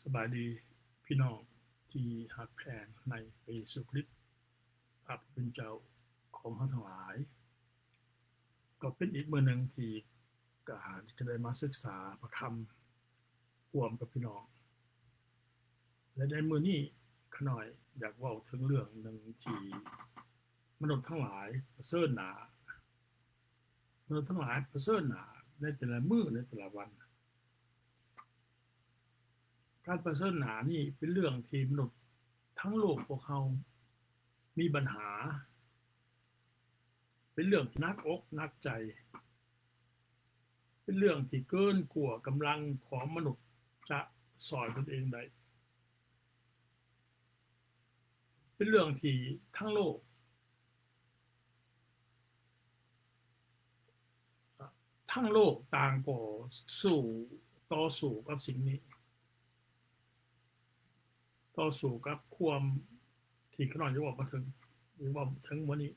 ສະບາຍດີພີ່ນ້ອງທີ່ຮັກແພງໃນພະເຢຊູຄຣິດ ພະຜູ້ເປັນເຈົ້າຂອງເຮົາທັງຫຼາຍ. ກໍເປັນອີກມື້ໜຶ່ງທີ່ກະຈະໄດ້ມາສຶກສາພະຄຳຮ່ວມກັບພີ່ນ້ອງ ແລະ ໃນມື້ນີ້ຂ້ານ້ອຍຢາກເວົ້າເຖິງເລື່ອງໜຶ່ງທີ່ມະນຸດທັງຫຼາຍປະເຊີນໜ້າ, ມະນຸດທັງຫຼາຍປະເຊີນໜ້າໃນແຕ່ລະມື້ ໃນແຕ່ລະວັນ. ການປະເຊີນໜ້ານີ້ເປັນເລື່ອງທີ່ມະນຸດທັງໂລກພວກເຮົາມີບັນຫາ, ເປັນເລື່ອງທີ່ໜັກອົກໜັກໃຈ, ເປັນເລື່ອງທີ່ເກີນກວ່າກຳລັງຂອງມະນຸດຈະຊ່ອຍຕົນເອງໄດ້, ເປັນເລື່ອງທີ່ທັງໂລກ ທັງໂລກຕ່າງກໍສູ້ ຕໍ່ສູ້ກັບສິ່ງນີ້, ຕໍ່ສູ້ກັບຄວາມທີ່ຂ້ານ້ອຍຈະເວົ້າມາເຖິງ ຈະເວົ້າເຖິງມື້ນີ້,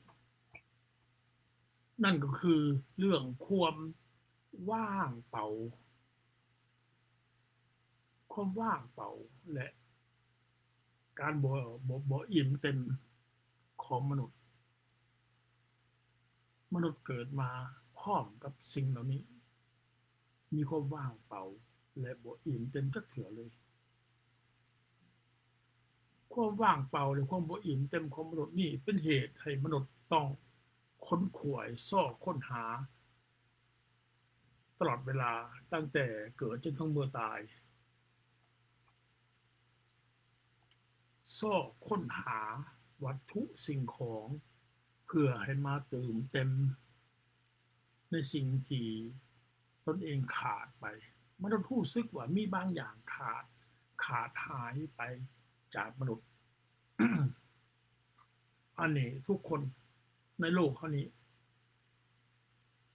ນັ້ນກໍຄືເລື່ອງຄວາມວ່າງເປົ່າ, ຄວາມວ່າງເປົ່າ ແລະ ການບໍ່ ບໍ່ ບໍ່ອີ່ມເຕັມຂອງມະນຸດ. ມະນຸດເກີດມາພ້ອມກັບສິ່ງເຫຼົ່ານີ້, ມີຄວາມວ່າງເປົ່າ ແລະ ບໍ່ອີ່ມເຕັມຈັກເທື່ອເລີຍ. ຄວາມວ່າງເປົ່າ ແລະ ຄວາມບໍ່ອີ່ມເຕັມຂອງມະນຸດນີ້ ເປັນເຫດໃຫ້ມະນຸດຕ້ອງຂົນຂວາຍຊອກຄົ້ນຫາ ຕະຫຼອດເວລາ ຕັ້ງແຕ່ເກີດຈົນເຖິງເມື່ອຕາຍ, ຊອກຄົ້ນຫາວັດຖຸສິ່ງຂອງ ເພື່ອໃຫ້ມາເຕີມເຕັມໃນສິ່ງທີ່ຕົນເອງຂາດໄປ. ມະນຸດຮູ້ສຶກວ່າມີບາງຢ່າງຂາດ, ຂາດຫາຍໄປຈາກມະນຸດ. ອັນນີ້ທຸກຄົນໃນໂລກເຮົານີ້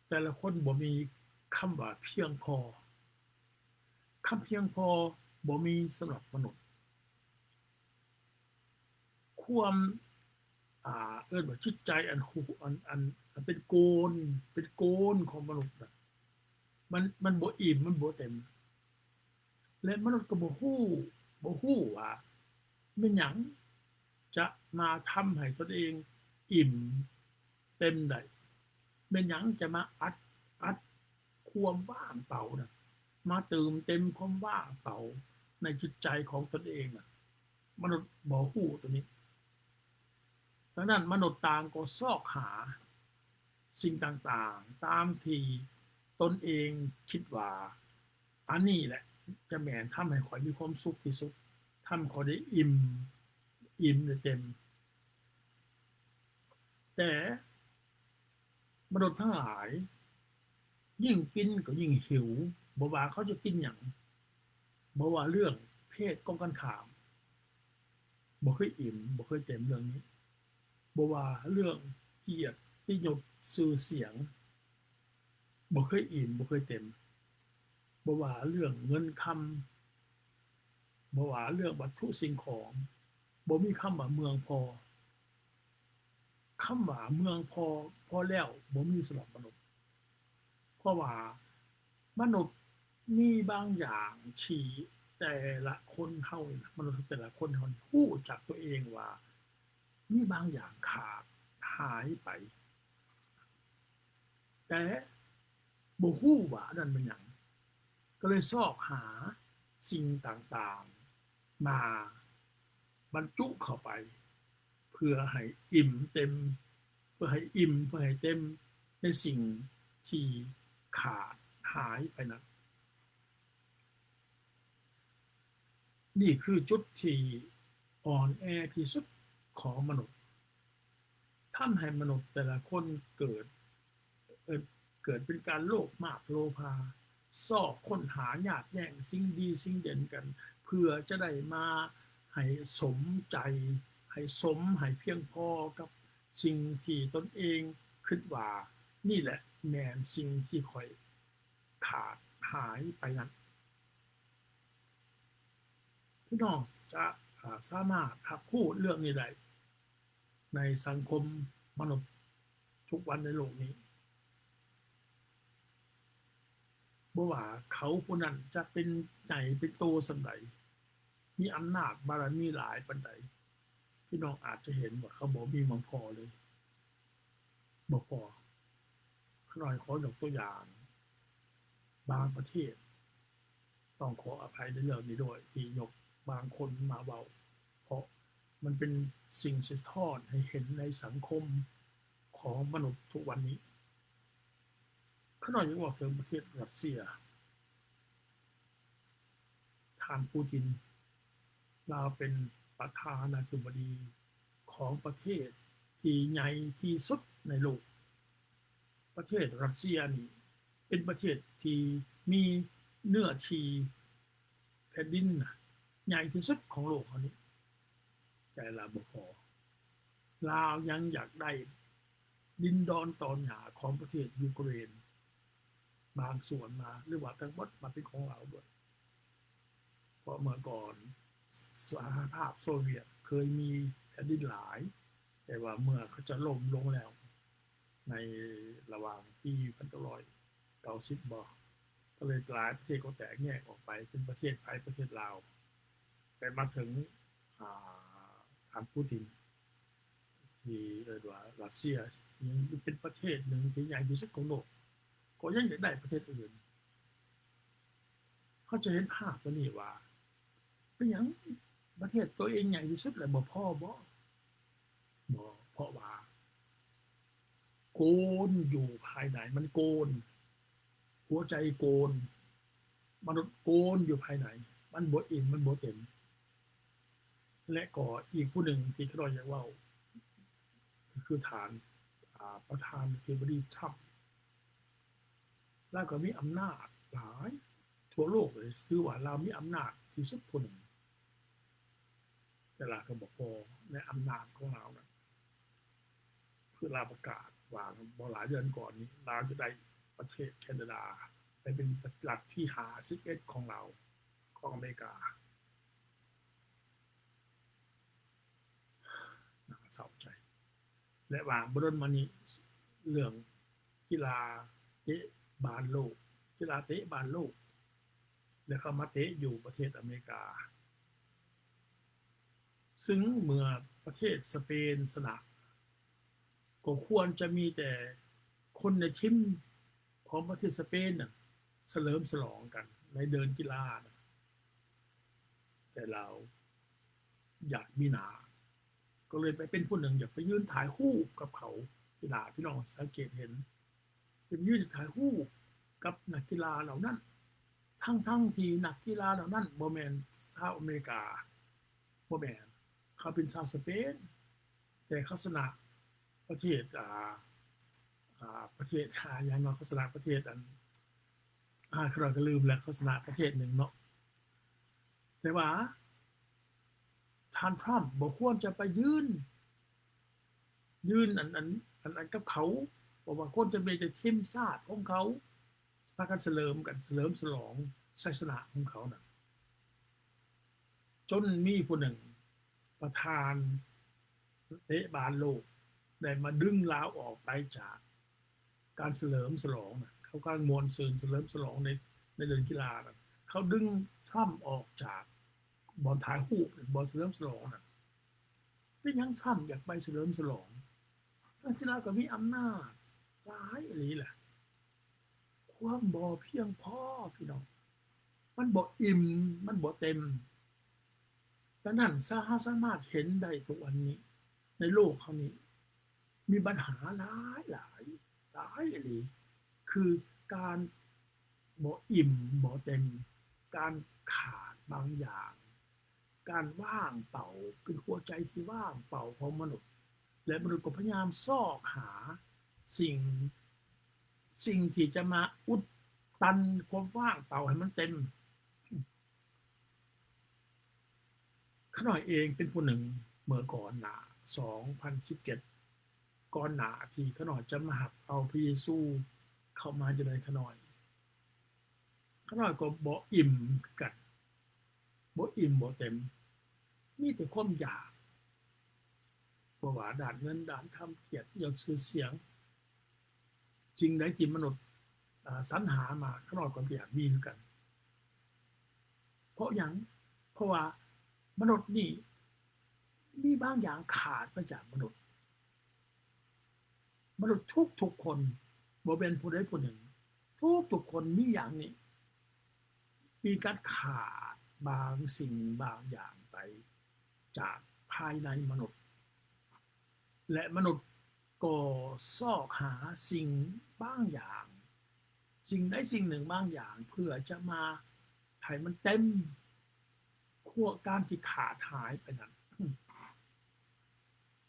ແຕ່ລະຄົນບໍ່ມີຄຳວ່າພຽງພໍ. ຄຳພຽງພໍບໍ່ມີສຳລັບມະນຸດ. ຄວາມ ອ່າ ເອີ້ນວ່າຈິດໃຈອັນ ອັນ ອັນ ອັນເປັນໂກນ ເປັນໂກນຂອງມະນຸດນະ ມັນ ມັນບໍ່ອີ່ມ ມັນບໍ່ເຕັມ. ແລະ ມະນຸດກໍບໍ່ຮູ້ ບໍ່ຮູ້ວ່າແມ່ນຫຍັງຈະມາທຳໃຫ້ຕົນເອງອີ່ມເຕັມໄດ້, ແມ່ນຫຍັງຈະມາອັດ ອັດຄວາມວ່າງເປົ່ານະ ມາເຕີມເຕັມຄວາມວ່າງເປົ່າໃນຈິດໃຈຂອງຕົນເອງນະ. ມະນຸດບໍ່ຮູ້ຕົວນີ້. ດັ່ງນັ້ນ ມະນຸດຕ່າງກໍຊອກຫາສິ່ງຕ່າງໆ ຕາມທີ່ຕົນເອງຄິດວ່າ ອັນນີ້ແຫຼະຈະແມ່ນທຳໃຫ້ຂ້ອຍມີຄວາມສຸກທີ່ສຸດ, ທຳໃຫ້ຂ້ອຍໄດ້ອີ່ມ, ອີ່ມໄດ້ເຕັມ. ແຕ່ມະນຸດທັງຫຼາຍ ຍິ່ງກິນກໍຍິ່ງຫິວ, ບໍ່ວ່າເຂົາຈະກິນຫຍັງ, ບໍ່ວ່າເລື່ອງເພດກົງກັນຂ້າມ, ບໍ່ເຄີຍອີ່ມ, ບໍ່ເຄີຍເຕັມເລື່ອງນີ້, ບໍ່ວ່າເລື່ອງກຽດຕິຍົດຊື່ສຽງ, ບໍ່ເຄີຍອີ່ມ, ບໍ່ເຄີຍເຕັມ, ບໍ່ວ່າເລື່ອງເງິນຄຳ, ບໍ່ວ່າເລື່ອງວັດຖຸສິ່ງຂອງ, ບໍ່ມີຄຳວ່າເມືອງພໍ. ຄຳວ່າເມືອງພໍ ພໍແລ້ວ ບໍ່ມີສຳລັບມະນຸດ. ເພາະວ່າມະນຸດມີບາງຢ່າງທີ່ແຕ່ລະຄົນເຮົານີ້ນະ, ມະນຸດແຕ່ລະຄົນເຮົານີ້ຮູ້ຈັກຕົວເອງວ່າມີບາງຢ່າງຂາດຫາຍໄປ, ແຕ່ບໍ່ຮູ້ວ່າອັນນັ້ນແມ່ນຫຍັງ, ກໍເລີຍຊອກຫາສິ່ງຕ່າງໆມາບັນຈຸເຂົ້າໄປ ເພື່ອໃຫ້ອີ່ມເຕັມ, ເພື່ອໃຫ້ອີ່ມ, ເພື່ອໃຫ້ເຕັມໃນສິ່ງທີ່ຂາດຫາຍໄປນັ້ນ. ນີ້ຄືຈຸດທີ່ອ່ອນແອທີ່ສຸດຂອງມະນຸດ, ທຳໃຫ້ມະນຸດແຕ່ລະຄົນເກີດ ເອີ ເກີດເປັນການໂລບມາກໂລພາ, ຊອກຄົ້ນຫາຍາດແຍ່ງສິ່ງດີສິ່ງເດັ່ນກັນ ເພື່ອຈະໄດ້ມາໃຫ້ສົມໃຈ, ໃຫ້ສົມ, ໃຫ້ພຽງພໍກັບສິ່ງທີ່ຕົນເອງຄິດວ່າ ນີ້ແຫຼະແມ່ນສິ່ງທີ່ຂ້ອຍຂາດຫາຍໄປນັ້ນ. ພີ່ນ້ອງຈະ ອາ ສາມາດຮັບຮູ້ເລື່ອງນີ້ໄດ້ ໃນສັງຄົມມະນຸດທຸກວັນໃນໂລກນີ້. ບໍ່ວ່າເຂົາຜູ້ນັ້ນຈະເປັນໃຫຍ່ເປັນໂຕສ່ຳໃດ, ມີອຳນາດບາລະມີຫຼາຍປານໃດ, ພີ່ນ້ອງອາດຈະເຫັນວ່າເຂົາບໍ່ມີໝ່ອງພໍເລີຍ, ບໍ່ພໍ. ຂ້ານ້ອຍຂໍຍົກຕົວຢ່າງ ບາງປະເທດ, ຕ້ອງຂໍອະໄພໃນເລື່ອງນີ້ດ້ວຍ ທີ່ຍົກບາງຄົນມາເວົ້າ, ເພາະມັນເປັນສິ່ງສະທ້ອນໃຫ້ເຫັນໃນສັງຄົມຂອງມະນຸດທຸກວັນນີ້. ຂ້ານ້ອຍຢາກເວົ້າເຖິງປະເທດຣັດເຊຍ. ທ່ານປູຕິນ ລາວເປັນປະທານາທິບໍດີຂອງປະເທດທີ່ໃຫຍ່ທີ່ສຸດໃນໂລກ. ປະເທດຣັດເຊຍນີ້ເປັນປະເທດທີ່ມີເນື້ອທີ່ແຜ່ນດິນນະ ໃຫຍ່ທີ່ສຸດຂອງໂລກເຮົານີ້, ແຕ່ລາວບໍ່ພໍ. ລາວຍັງຢາກໄດ້ດິນດອນຕອນຫຍ້າຂອງປະເທດຢູເຄຣນບາງສ່ວນມາ ຫຼືວ່າທັງໝົດມາເປັນຂອງລາວດ້ວຍ. ເພາະເມື່ອກ່ອນສະຫະພາບໂຊວຽດເຄີຍມີແຜ່ນດິນຫຼາຍ, ແຕ່ວ່າເມື່ອເຂົາຈະລົ້ມລົງແລ້ວ ໃນລະຫວ່າງປີພັນເກົ້າຮ້ອຍເກົ້າສິບບໍ ກໍເລີຍຫຼາຍປະເທດກໍແຕກແຍກອອກໄປເປັນປະເທດໄທ ປະເທດລາວ, ແຕ່ມາເຖິງ ອາ ທ່ານປູຕິນ ທີ່ເອີ້ນວ່າຣັດເຊຍ ຍັງເປັນປະເທດໜຶ່ງທີ່ໃຫຍ່ທີ່ສຸດຂອງໂລກ, ກໍຍັງຢາກໄດ້ປະເທດອື່ນ. ເຮົາຈະເຫັນພາບຕົວນີ້ວ່າ ເປັນຫຍັງປະເທດຕົວເອງໃຫຍ່ທີ່ສຸດແລ້ວບໍ່ພໍບໍ? ບໍ່, ເພາະວ່າໂກນຢູ່ພາຍໃນ, ມັນໂກນ, ຫົວໃຈໂກນ, ມະນຸດໂກນຢູ່ພາຍໃນ, ມັນບໍ່ອີ່ມ, ມັນບໍ່ເຕັມ. ແລະກໍອີກຜູ້ໜຶ່ງທີ່ຂ້ານ້ອຍຢາກເວົ້າ ກໍຄືທ່ານ ອາ ປະທານາທິບໍດີທຣຳ. ລາວກໍມີອຳນາດຫຼາຍທົ່ວໂລກເລີຍ, ຖືວ່າລາວມີອຳນາດທີ່ສຸດຜູ້ໜຶ່ງ, ແຕ່ລາວກໍບໍ່ພໍໃນອຳນາດຂອງລາວນັ້ນ. ຄືລາວປະກາດວ່າບໍ່ຫຼາຍເດືອນກ່ອນນີ້ ລາວຈະໄດ້ປະເທດແຄນາດາໄປເປັນລັດທີຫ້າສິບເອັດຂອງລາວ, ຂອງອາເມລິກາ. ໜ້າເສົ້າໃຈ. ແລະວ່າບໍ່ດົນມານີ້ ເລື່ອງກິລາເຕະບານໂລກ, ກິລາເຕະບານໂລກ ແລະເຂົ້າມາເຕະຢູ່ປະເທດອາເມລິກາ, ຊຶ່ງເມື່ອປະເທດສະເປນຊະນະ ກໍຄວນຈະມີແຕ່ຄົນໃນທີມຂອງປະເທດສະເປນນັ້ນສະເຫຼີມສະຫຼອງກັນໃນເດີ່ນກິລານະ. ແຕ່ລາວຢາກມີໜ້າ ກໍເລີຍໄປເປັນຜູ້ໜຶ່ງ ຢາກໄປຢືນຖ່າຍຮູບກັບເຂົາ. ເວລາພີ່ນ້ອງສັງເກດເຫັນ ໄປຢືນຖ່າຍຮູບກັບນັກກິລາເຫຼົ່ານັ້ນ, ທັງໆທີ່ນັກກິລາເຫຼົ່ານັ້ນບໍ່ແມ່ນຊາວອາເມລິກາ, ບໍ່ແມ່ນ, ເຂົາເປັນຊາວສະເປນ, ແຕ່ເຂົາຊະນະປະເທດ ອ່າ ອ່າ ປະເທດ ຫາຫຍັງເນາະ, ເຂົາຊະນະປະເທດ ອັນ ອ່າ ຂ້ານ້ອຍກໍລືມແລ້ວ, ເຂົາຊະນະປະເທດໜຶ່ງເນາະ. ແຕ່ວ່າທ່ານທຣຳບໍ່ຄວນຈະໄປຢືນ ຢືນອັນ ອັນ ອັນ ອັນກັບເຂົາ, ເພາະວ່າຄວນຈະມີແຕ່ທີມຊາດຂອງເຂົາ ພາກັນສະເຫຼີມກັນ ສະເຫຼີມສະຫຼອງໄຊຊະນະຂອງເຂົານັ້ນ, ຈົນມີຜູ້ໜຶ່ງ ປະທານເຕະບານໂລກ ໄດ້ມາດຶງລາວອອກໄປຈາກການສະເຫຼີມສະຫຼອງນະ, ເຂົາກຳລັງມ່ວນຊື່ນສະເຫຼີມສະຫຼອງໃນ ໃນເດືອນກິລານະ, ເຂົາດຶງທຣຳອອກຈາກບ່ອນຖ່າຍຮູບ ບ່ອນສະເຫຼີມສະຫຼອງນະ. ເປັນຫຍັງທຣຳຢາກໄປສະເຫຼີມສະຫຼອງ? ທັງທີ່ລາວກໍມີອຳນາດຫຼາຍອີ່ຫຼີລະ. ຄວາມບໍ່ພຽງພໍ ພີ່ນ້ອງ, ມັນບໍ່ອີ່ມ, ມັນບໍ່ເຕັມ. ດັ່ງນັ້ນ ເຮົາສາມາດເຫັນໄດ້ທຸກວັນນີ້ ໃນໂລກເຮົານີ້ ມີບັນຫາຫຼາຍໆ ຫຼາຍອີ່ຫຼີ, ຄືການບໍ່ອີ່ມບໍ່ເຕັມ, ການຂາດບາງຢ່າງ, ການວ່າງເປົ່າ ເປັນຫົວໃຈທີ່ວ່າງເປົ່າຂອງມະນຸດ ແລະ ມະນຸດກໍພະຍາຍາມຊອກຫາສິ່ງ ສິ່ງທີ່ຈະມາອຸດຕັນຄວາມວ່າງເປົ່າໃຫ້ມັນເຕັມ. ຂ້ານ້ອຍເອງເປັນຜູ້ໜຶ່ງ ເມື່ອກ່ອນໜ້າ ສອງພັນສິບເຈັດ ກ່ອນໜ້າທີ່ຂ້ານ້ອຍຈະມາຮັບເອົາພະເຢຊູເຂົ້າມາຢູ່ໃນຂ້ານ້ອຍ, ຂ້ານ້ອຍກໍບໍ່ອີ່ມຄືກັນ, ບໍ່ອີ່ມບໍ່ເຕັມ, ມີແຕ່ຄວາມຢາກ, ບໍ່ວ່າດ້ານເງິນ, ດ້ານຄຳ, ກຽດ, ຊື່ສຽງ, ສິ່ງໃດທີ່ມະນຸດ ອາ ສັນຫາມາ ຂ້ານ້ອຍກໍຢາກມີຄືກັນ. ເພາະຫຍັງ? ເພາະວ່າ ມະນຸດນີ້ມີບາງຢ່າງຂາດໄປຈາກມະນຸດ. ມະນຸດທຸກໆຄົນ, ບໍ່ແມ່ນຜູ້ໃດຜູ້ໜຶ່ງ, ທຸກໆຄົນມີຢ່າງນີ້, ມີການຂາດບາງສິ່ງບາງຢ່າງໄປຈາກພາຍໃນມະນຸດ. ແລະ ມະນຸດກໍຊອກຫາສິ່ງບາງຢ່າງ, ສິ່ງໃດສິ່ງໜຶ່ງບາງຢ່າງ ເພື່ອຈະມາໃຫ້ມັນເຕັມ ຄວາມ ການທີ່ຂາດຫາຍໄປນັ້ນ.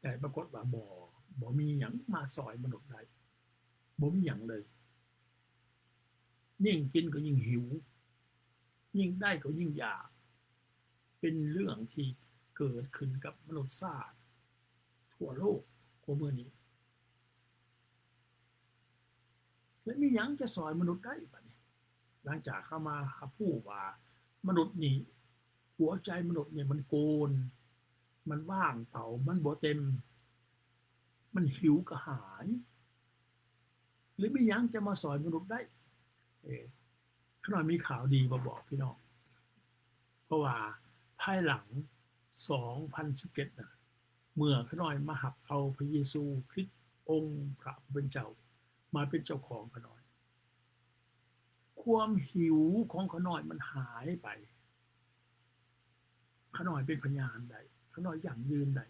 ແຕ່ປາກົດວ່າບໍ່, ບໍ່ມີຫຍັງມາຊ່ອຍມະນຸດໄດ້, ບໍ່ມີຫຍັງເລີຍ. ຍິ່ງກິນກໍຍິ່ງຫິວ, ຍິ່ງໄດ້ກໍຍິ່ງຢາກ. ເປັນເລື່ອງທີ່ເກີດຂຶ້ນກັບມະນຸດຊາດທົ່ວໂລກກວ່າມື້ນີ້. ແລະ ມີຫຍັງຈະຊ່ອຍມະນຸດໄດ້ບາດນີ້? ຫຼັງຈາກເຮົາມາຮັບຮູ້ວ່າມະນຸດນີ້, ຫົວໃຈມະນຸດນີ້ມັນໂກນ, ມັນວ່າງເປົ່າ, ມັນບໍ່ເຕັມ, ມັນຫິວກະຫາຍ. ຫຼືມີຫຍັງຈະມາຊ່ອຍມະນຸດໄດ້? ເອີ ຂ້ານ້ອຍມີຂ່າວດີມາບອກພີ່ນ້ອງ, ເພາະວ່າພາຍຫຼັງສອງພັນສິບເຈັດນະ, ເມື່ອຂ້ານ້ອຍມາຮັບເອົາພະເຢຊູຄຣິດ ອົງພະຜູ້ເປັນເຈົ້າ ມາເປັນເຈົ້າຂອງຂ້ານ້ອຍ, ຄວາມຫິວຂອງຂ້ານ້ອຍມັນຫາຍໄປ. ຂ້ານ້ອຍເປັນພະຍານໄດ້, ຂ້ານ້ອຍຢັ້ງຢືນໄດ້.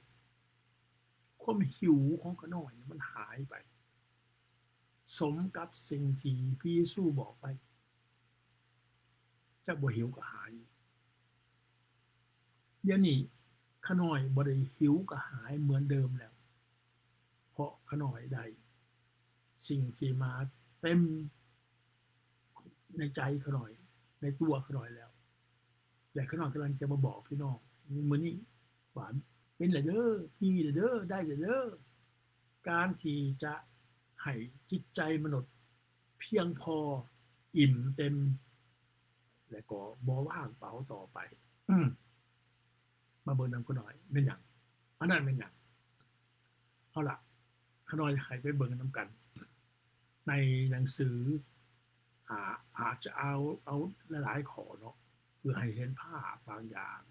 ຄວາມຫິວຂອງຂ້ານ້ອຍມັນຫາຍໄປ, ສົມກັບສິ່ງທີ່ພະເຢຊູບອກໄວ້, ຈະບໍ່ຫິວກະຫາຍ. ດຽວນີ້ຂ້ານ້ອຍບໍ່ໄດ້ຫິວກະຫາຍເໝືອນເດີມແລ້ວ, ເພາະຂ້ານ້ອຍໄດ້ສິ່ງທີ່ມາເຕັມ ໃນໃຈຂ້ານ້ອຍ, ໃນຕົວຂ້ານ້ອຍແລ້ວ. ແລະ ຂ້ານ້ອຍກຳລັງຈະມາບອກພີ່ນ້ອງມື້ນີ້ວ່າ ເປັນແລ້ວເດີ, ມີແລ້ວເດີ, ໄດ້ແລ້ວເດີ. ການທີ່ຈະໃຫ້ຈິດໃຈມະນຸດພຽງພໍ, ອີ່ມເຕັມ ແລະ ກໍບໍ່ວ່າງເປົ່າຕໍ່ໄປ. ມາເບິ່ງນຳຂ້ານ້ອຍ ແມ່ນຫຍັງ? ອັນນັ້ນແມ່ນຫຍັງ? ເອົາລະ, ຂ້ານ້ອຍໃຫ້ໄປເບິ່ງນຳກັນໃນໜັງສື, ອາ, ອາດຈະເອົາ, ເອົາຫຼາຍໆຂໍ້ເນາະ, ເພື່ອໃຫ້ເຫັນພາບບາງຢ່າງ.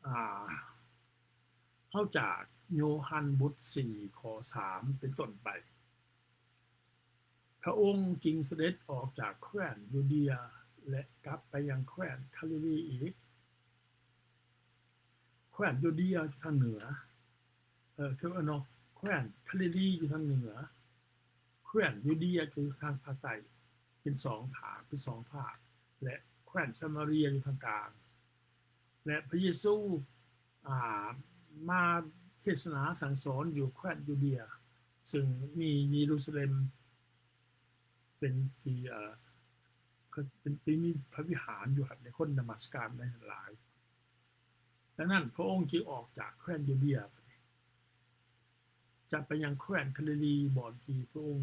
ອາ, ເອົາຈາກໂຍຮັນບົດສີ່ ຂໍ້ສາມ ເປັນຕົ້ນໄປ. ພະອົງຈຶ່ງສະເດັດອອກຈາກແຄວ້ນຢູເດຍ ແລະ ກັບໄປຍັງແຄວ້ນຄາລີລີອີກ. ແຄວ້ນຢູເດຍຢູ່ທາງເໜືອ, ເອີ ຄືເນາະ, ແຄວ້ນຄາລີລີຢູ່ທາງເໜືອ, ແຄວ້ນຢູເດຍຢູ່ທາງພາກໃຕ້, ເປັນສອງຂ້າງ, ເປັນສອງພາກ, ແລະ ແຄວ້ນສະມາເຣຍຢູ່ທາງກາງ. ແລະ ພະເຢຊູ ອາ ມາເທດສະໜາສັ່ງສອນຢູ່ແຄວ້ນຢູເດຍ, ເຊິ່ງມີເຢຣູຊາເລັມເປັນທີ່ ເອີ ເປັນທີ່ມີພະວິຫານຢູ່ຫັ້ນ, ແລະ ຄົນນະມັດສະການໃນຫັ້ນຫຼາຍ. ດັ່ງນັ້ນ ພະອົງຈຶ່ງອອກຈາກແຄວ້ນຢູເດຍ ຈະໄປຍັງແຄວ້ນຄາລີລີ ບ່ອນທີ່ພະອົງ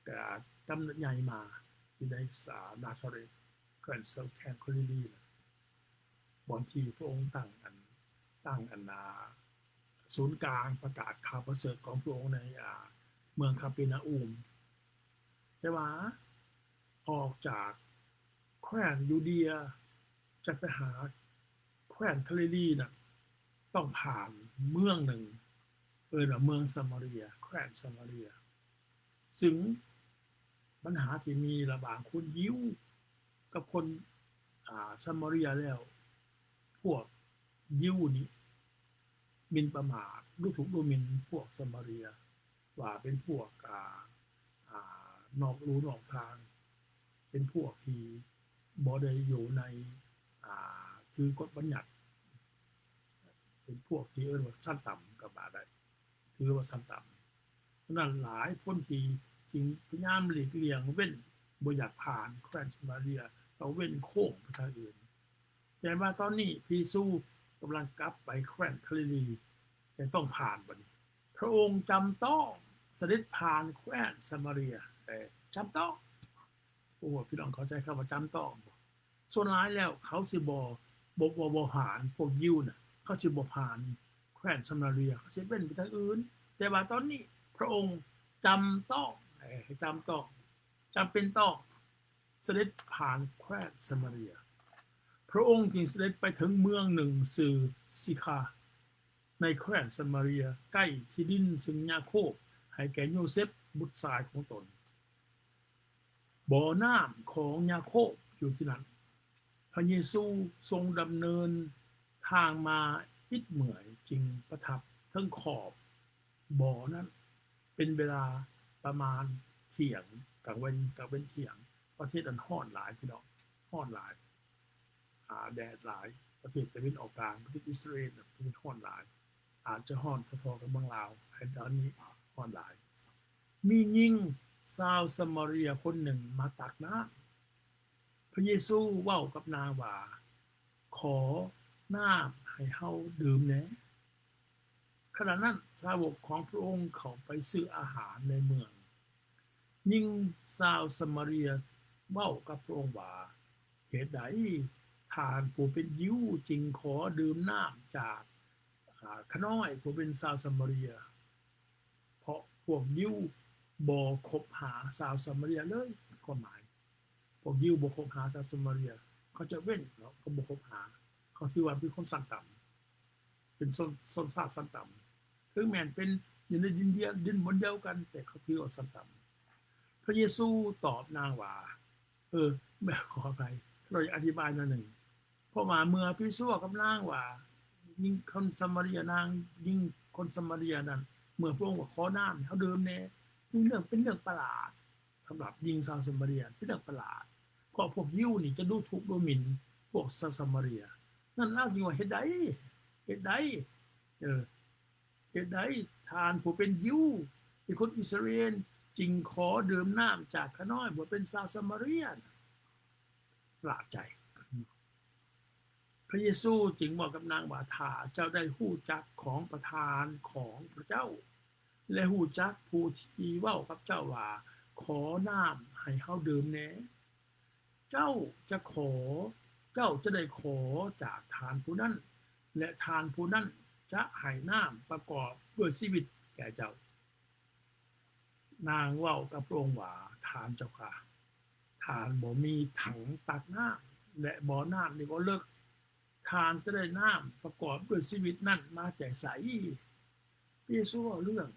ກະກຳເນີດໃຫຍ່ມາ ຢູ່ໃນນາຊາເຣດ, ແຄວ້ນ ແຄວ້ນຄາລີລີນະ. ບ່ອນທີ່ພະອົງຕັ້ງອັນ, ຕັ້ງອັນນາ ສູນກາງປະກາດຂ່າວປະເສີດຂອງພະອົງໃນ ອາ ເມືອງຄາເປນາອູມ. ແຕ່ວ່າອອກຈາກແຄວ້ນຢູເດຍຈະໄປຫາແຄວ້ນຄາລີລີນັ້ນ ຕ້ອງຜ່ານເມືອງໜຶ່ງ ເອີ້ນວ່າເມືອງສະມາເຣຍ, ແຄວ້ນສະມາເຣຍ. ຊຶ່ງບັນຫາທີ່ມີລະຫວ່າງຄົນຢິວກັບຄົນ ອາ ສະມາເຣຍແລ້ວ, ພວກຢິວນີ້ໝິ່ນປະໝາດ, ດູຖູກດູໝິ່ນພວກສະມາເຣຍ ວ່າເປັນພວກ ອາ ອາ ນອກລູນອກທາງ, ເປັນພວກທີ່ບໍ່ໄດ້ຢູ່ໃນ ອາ ຖືກົດບັນຍັດ, ເປັນພວກທີ່ເອີ້ນວ່າຊັ້ນຕ່ຳກໍວ່າໄດ້. ຖືວ່າຊັ້ນຕ່ຳ. ສະນັ້ນ ຫຼາຍຄົນທີ່ ທີ່ພະຍາຍາມຫຼີກລ່ຽງເວັ້ນ ບໍ່ຢາກຜ່ານແຄວ້ນສະມາເຣຍ ກໍເວັ້ນໂຄ້ງໄປທາງອື່ນ. ແຕ່ວ່າຕອນນີ້ພະເຢຊູກຳລັງກັບໄປແຄວ້ນຄາລີລີ ແຕ່ຕ້ອງຜ່ານບັດນີ້. ພະອົງຈຳຕ້ອງສະເດັດຜ່ານແຄວ້ນສະມາເຣຍ, ແຕ່ຈຳຕ້ອງ. ໂອ້ ພີ່ນ້ອງເຂົ້າໃຈຄຳວ່າຈຳຕ້ອງບໍ່? ສ່ວນຫຼາຍແລ້ວເຂົາຊິບໍ່ ບໍ່ ບໍ່ ບໍ່ຜ່ານ, ພວກຢິວນະ ເຂົາຊິບໍ່ຜ່ານແຄວ້ນສະມາເຣຍ, ເຂົາຊິເວັນໄປທາງອື່ນ. ແຕ່ວ່າຕອນນີ້ພະອົງຈຳຕ້ອງ, ເອີ ຈຳຕ້ອງ, ຈຳເປັນຕ້ອງສະເດັດຜ່ານແຄວ້ນສະມາເຣຍ. ພຣະອົງຈຶ່ງສະເດັດໄປເຖິງເມືອງໜຶ່ງຊື່ຊິຄາ ໃນແຄວ້ນສະມາເຣຍ ໃກ້ທີ່ດິນເຊິ່ງຍາໂຄບໃຫ້ແກ່ໂຍເຊັບບຸດຊາຍຂອງຕົນ. ບໍ່ນ້ຳຂອງຍາໂຄບຢູ່ທີ່ນັ້ນ. ພຣະເຢຊູຊົງດຳເນີນທາງມາອິດເມື່ອຍ ຈຶ່ງປະທັບເທິງຂອບບໍ່ນັ້ນ ເປັນເວລາປະມານທ່ຽງ ກາງເວັນ ກາງເວັນທ່ຽງ. ປະເທດນັ້ນຮ້ອນຫຼາຍ ພີ່ນ້ອງ ຮ້ອນຫຼາຍ ອາ ແດດຫຼາຍ. ປະເທດຕາເວັນອອກກາງ ປະເທດອິດສະຣາເອນນະ ປະເທດຮ້ອນຫຼາຍ ອາດຈະຮ້ອນພໍໆກັບເມືອງລາວ ແຕ່ຕອນນີ້ຮ້ອນຫຼາຍ. ມີຍິງຊາວສະມາເຣຍຄົນໜຶ່ງມາຕັກນ້ຳ. ພຣະເຢຊູເວົ້າກັບນາງວ່າ, ຂໍນ້ຳໃຫ້ເຮົາດື່ມແດ່. ຂະນະນັ້ນສາວົກຂອງພຣະອົງເຂົ້າໄປຊື້ອາຫານໃນເມືອງ. ຍິງຊາວສະມາເຣຍເວົ້າກັບພຣະອົງວ່າ, ເຫດໃດທ່ານຜູ້ເປັນຢິວຈຶ່ງຂໍດື່ມນ້ຳຈາກ ອາ ຂ້ານ້ອຍຜູ້ເປັນຊາວສະມາເຣຍ? ເພາະພວກຢິວບໍ່ຄົບຫາຊາວສະມາເຣຍເລີຍ. ຄວາມໝາຍ ພວກຢິວບໍ່ຄົບຫາຊາວສະມາເຣຍ, ເຂົາຈະເວັ້ນເນາະ, ເຂົາບໍ່ຄົບຫາ, ເຂົາຖືວ່າເປັນຄົນຊັ້ນຕ່ຳ, ເປັນຊົນ ຊົນຊາດຊັ້ນຕ່ຳ. ເຖິງແມ່ນເປັນຢູ່ໃນດິນດຽວ ດິນບ່ອນດຽວກັນ, ແຕ່ເຂົາຖືວ່າຊັ້ນຕ່ຳ. ພຣະເຢຊູຕອບນາງວ່າ, ເອີ ແມ່ນ ຂໍອະໄພ, ຂ້ານ້ອຍຢາກອະທິບາຍໜ້ອຍໜຶ່ງ. ເພາະວ່າເມື່ອພຣະເຢຊູເວົ້າກັບນາງວ່າ ຍິງຄົນສະມາເຣຍ ນາງຍິງຄົນສະມາເຣຍນັ້ນ ເມື່ອພຣະອົງວ່າ ຂໍນ້ຳໃຫ້ເຮົາດື່ມແດ່, ຈຶ່ງເລື່ອງ ເປັນເລື່ອງປະຫຼາດສຳລັບຍິງຊາວສະມາເຣຍ, ເປັນເລື່ອງປະຫຼາດ ເພາະພວກຢິວນີ້ຈະດູຖູກດູໝິ່ນພວກຊາວສະມາເຣຍ. ນັ້ນລາວຈຶ່ງວ່າ ເຫດໃດ ເຫດໃດ ເອີ ເຫດໃດທ່ານຜູ້ເປັນຢິວ ເປັນຄົນອິດສະຣາເອນ ຈຶ່ງຂໍດື່ມນ້ຳຈາກຂ້ານ້ອຍຜູ້ເປັນຊາວສະມາເຣຍ? ປະຫຼາດໃຈ. ພຣະເຢຊູຈຶ່ງເວົ້າກັບນາງວ່າ, ຖ້າເຈົ້າໄດ້ຮູ້ຈັກຂອງປະທານຂອງພຣະເຈົ້າ ແລະ ຮູ້ຈັກຜູ້ທີ່ເວົ້າກັບເຈົ້າວ່າ, ຂໍນ້ຳໃຫ້ເຮົາດື່ມແດ່, ເຈົ້າຈະຂໍ ເຈົ້າຈະໄດ້ຂໍຈາກທ່ານຜູ້ນັ້ນ ແລະ ທ່ານຜູ້ນັ້ນຈະໃຫ້ນ້ຳປະກອບດ້ວຍຊີວິດແກ່ເຈົ້າ. ນາງເວົ້າກັບພຣະອົງວ່າ, ທ່ານເຈົ້າຂ້າ, ທ່ານບໍ່ມີຖັງຕັກນ້ຳ ແລະ ບໍ່ນ້ຳນີ້ກໍເລິກ, ທ່ານຈະໄດ້ນ້ຳປະກອບດ້ວຍຊີວິດນັ້ນມາແຕ່ໃສ? ພຣະເຢຊູເວົ້າເລື່ອງ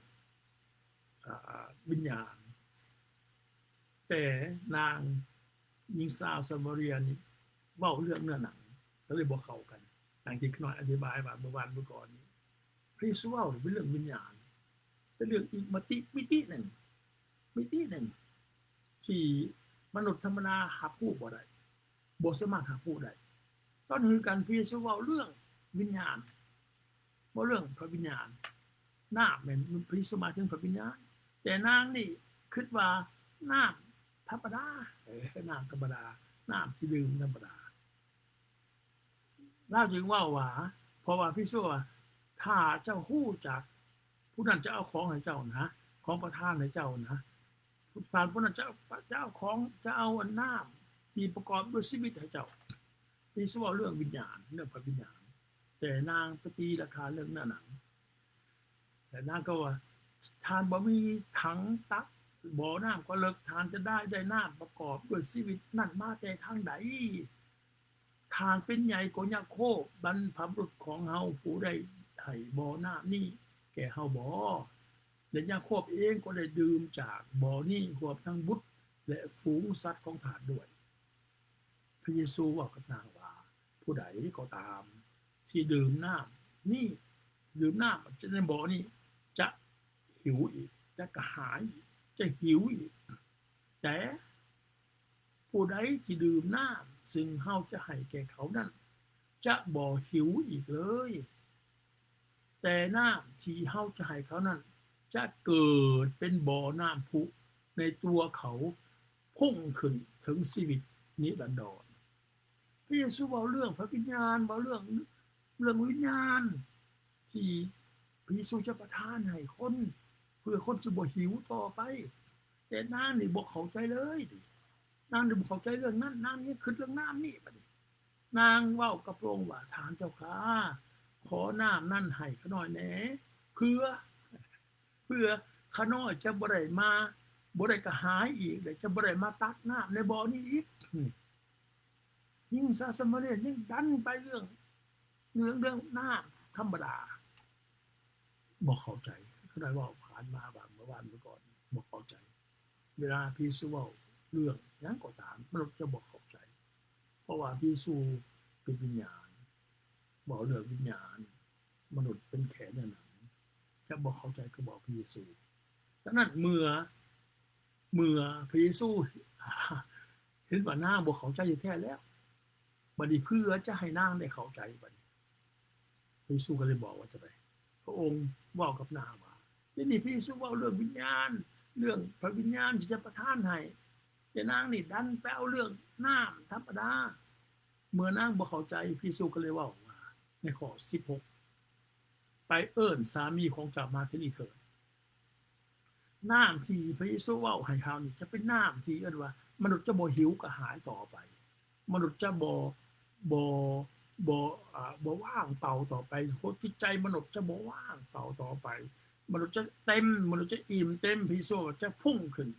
ອາ ວິນຍານ, ແຕ່ນາງຍິງຊາວສະມາເຣຍນີ້ເວົ້າເລື່ອງເນື້ອໜັງ ກໍເລີຍບໍ່ເຂົ້າກັນ. ດັ່ງທີ່ຂ້ານ້ອຍອະທິບາຍວ່າເມື່ອວານເມື່ອກ່ອນນີ້, ພຣະເຢຊູເວົ້ານີ້ເປັນເລື່ອງວິນຍານ, ເປັນເລື່ອງອີກມະຕິ ມິຕິໜຶ່ງ ມິຕິໜຶ່ງ ທີ່ມະນຸດທຳມະດາຮັບຮູ້ບໍ່ໄດ້, ບໍ່ສາມາດຮັບຮູ້ໄດ້. ຕອນຄືກັນ ພຣະເຢຊູເວົ້າເລື່ອງວິນຍານ, ເວົ້າເລື່ອງພຣະວິນຍານ. ນ້ຳແມ່ນ ພຣະເຢຊູໝາຍເຖິງພຣະວິນຍານ, ແຕ່ນາງນີ້ຄິດວ່ານ້ຳທຳມະດາ, ເອີ ນ້ຳທຳມະດາ, ນ້ຳທີ່ດື່ມທຳມະດາ. ລາວຈຶ່ງເວົ້າວ່າ, ເພາະວ່າພຣະເຢຊູວ່າ, ຖ້າເຈົ້າຮູ້ຈັກ ຜູ້ນັ້ນຈະເອົາຂອງໃຫ້ເຈົ້ານະ, ຂອງປະທານໃຫ້ເຈົ້ານະ, ຜູ້ປະທານຜູ້ນັ້ນຈະເອົາ ຈະເອົາຂອງ ຈະເອົາອັນນ້ຳທີ່ປະກອບດ້ວຍຊີວິດໃຫ້ເຈົ້າ. ພຣະເຢຊູເວົ້າເລື່ອງວິນຍານ, ເລື່ອງພຣະວິນຍານ, ແຕ່ນາງໄປຕີລາຄາເລື່ອງເນື້ອໜັງ. ແລະ ນາງກໍວ່າ, ທ່ານບໍ່ມີຖັງຕັກ, ບໍ່ນ້ຳກໍເລິກ, ທ່ານຈະໄດ້ ໄດ້ນ້ຳປະກອບດ້ວຍຊີວິດນັ້ນມາແຕ່ທາງໃດ? ທ່ານເປັນໃຫຍ່ກວ່າຍາໂຄບບັນພະບຸລຸດຂອງເຮົາ ຜູ້ໄດ້ໃຫ້ບໍ່ນ້ຳນີ້ແກ່ເຮົາບໍ? ແລະ ຍາໂຄບເອງກໍໄດ້ດື່ມຈາກບໍ່ນີ້ ຮວມທັງບຸດ ແລະ ຝູງສັດຂອງທ່ານດ້ວຍ. ພຣະເຢຊູເວົ້າກັບນາງວ່າ, ຜູ້ໃດກໍຕາມທີ່ດື່ມນ້ຳນີ້, ດື່ມນ້ຳຈາກໃນບໍ່ນີ້ ຈະຫິວອີກ, ຈະກະຫາຍອີກ, ຈະຫິວອີກ. ແຕ່ ຜູ້ໃດທີ່ດື່ມນ້ຳເຊິ່ງເຮົາຈະໃຫ້ແກ່ເຂົານັ້ນ ຈະບໍ່ຫິວອີກເລີຍ, ແຕ່ນ້ຳທີ່ເຮົາຈະໃຫ້ເຂົານັ້ນ ຈະເກີດເປັນບໍ່ນ້ຳພຸໃນຕົວເຂົາ, ພຸ່ງຂຶ້ນເຖິງຊີວິດນິລັນດອນ. ພຣະເຢຊູເວົ້າເລື່ອງພຣະວິນຍານ, ເວົ້າເລື່ອງ ເລື່ອງວິນຍານທີ່ພຣະເຢຊູຈະປະທານໃຫ້ຄົນ ເພື່ອຄົນຈະບໍ່ຫິວຕໍ່ໄປ. ແຕ່ນາງນີ້ບໍ່ເຂົ້າໃຈເລີຍ, ນາງນີ້ບໍ່ເຂົ້າໃຈເລື່ອງນັ້ນ, ນາງຍັງຄິດເລື່ອງນ້ຳນີ້. ບັດນີ້ນາງເວົ້າກັບພຣະອົງວ່າ, ທ່ານເຈົ້າຂ້າ, ຂໍນ້ຳນັ້ນໃຫ້ຂ້ານ້ອຍແດ່, ເພື່ອ ເພື່ອຂ້ານ້ອຍຈະບໍ່ໄດ້ມາ, ບໍ່ໄດ້ກະຫາຍອີກ ແລະ ຈະບໍ່ໄດ້ມາຕັກນ້ຳໃນບໍ່ນີ້ອີກ. ຍິງສາວຊາມາເຣຍຍັງດັນໄປເລື່ອງ ເລື່ອງ ເລື່ອງນ້ຳທຳມະດາ ບໍ່ເຂົ້າໃຈ. ຄືໄດ້ເວົ້າຜ່ານມາວ່າເມື່ອວານ ມື້ກ່ອນ ບໍ່ເຂົ້າໃຈ. ເວລາພະເຢຊູເວົ້າເລື່ອງຫຍັງກໍຕາມ ມະນຸດຈະບໍ່ເຂົ້າໃຈ ເພາະວ່າພະເຢຊູເປັນວິນຍານ ເວົ້າເລື່ອງວິນຍານ ມະນຸດເປັນແຄ່ເນື້ອໜັງ ຈະບໍ່ເຂົ້າໃຈຄຳເວົ້າພະເຢຊູ. ດັ່ງນັ້ນເມື່ອ ເມື່ອພະເຢຊູເຫັນວ່ານາງບໍ່ເຂົ້າໃຈແທ້ແລ້ວ ບັດນີ້ເພື່ອຈະໃຫ້ນາງໄດ້ເຂົ້າໃຈ ບັດນີ້ພະເຢຊູກໍເລີຍບອກວ່າຈັ່ງໃດ? ພະອົງເວົ້າກັບນາງວ່າ ດຽວນີ້ພະເຢຊູເວົ້າເລື່ອງວິນຍານ ເລື່ອງພະວິນຍານທີ່ຈະປະທານໃຫ້ ແຕ່ນາງນີ້ດັນໄປເອົາເລື່ອງນ້ຳທຳມະດາ. ເມື່ອນາງບໍ່ເຂົ້າໃຈ ພະເຢຊູກໍເລີຍເວົ້າວ່າ ໃນຂໍ້ສິບຫົກ ໄປເອີ້ນສາມີຂອງເຈົ້າມາທີ່ນີ້ເຖີດ. ນ້ຳທີ່ພະເຢຊູເວົ້າໃຫ້ເຮົານີ້ ຈະເປັນນ້ຳທີ່ເອີ້ນວ່າ ມະນຸດຈະບໍ່ຫິວກະຫາຍຕໍ່ໄປ, ມະນຸດຈະບໍ່ ບໍ່ ບໍ່ ອາ ບໍ່ວ່າງເປົ່າຕໍ່ໄປ, ຫົວຈິດໃຈມະນຸດຈະບໍ່ວ່າງເປົ່າຕໍ່ໄປ, ມະນຸດຈະເຕັມ, ມະນຸດຈະອີ່ມເຕັມ, ພະເຢຊູວ່າຈະພຸ່ງຂຶ້ນ.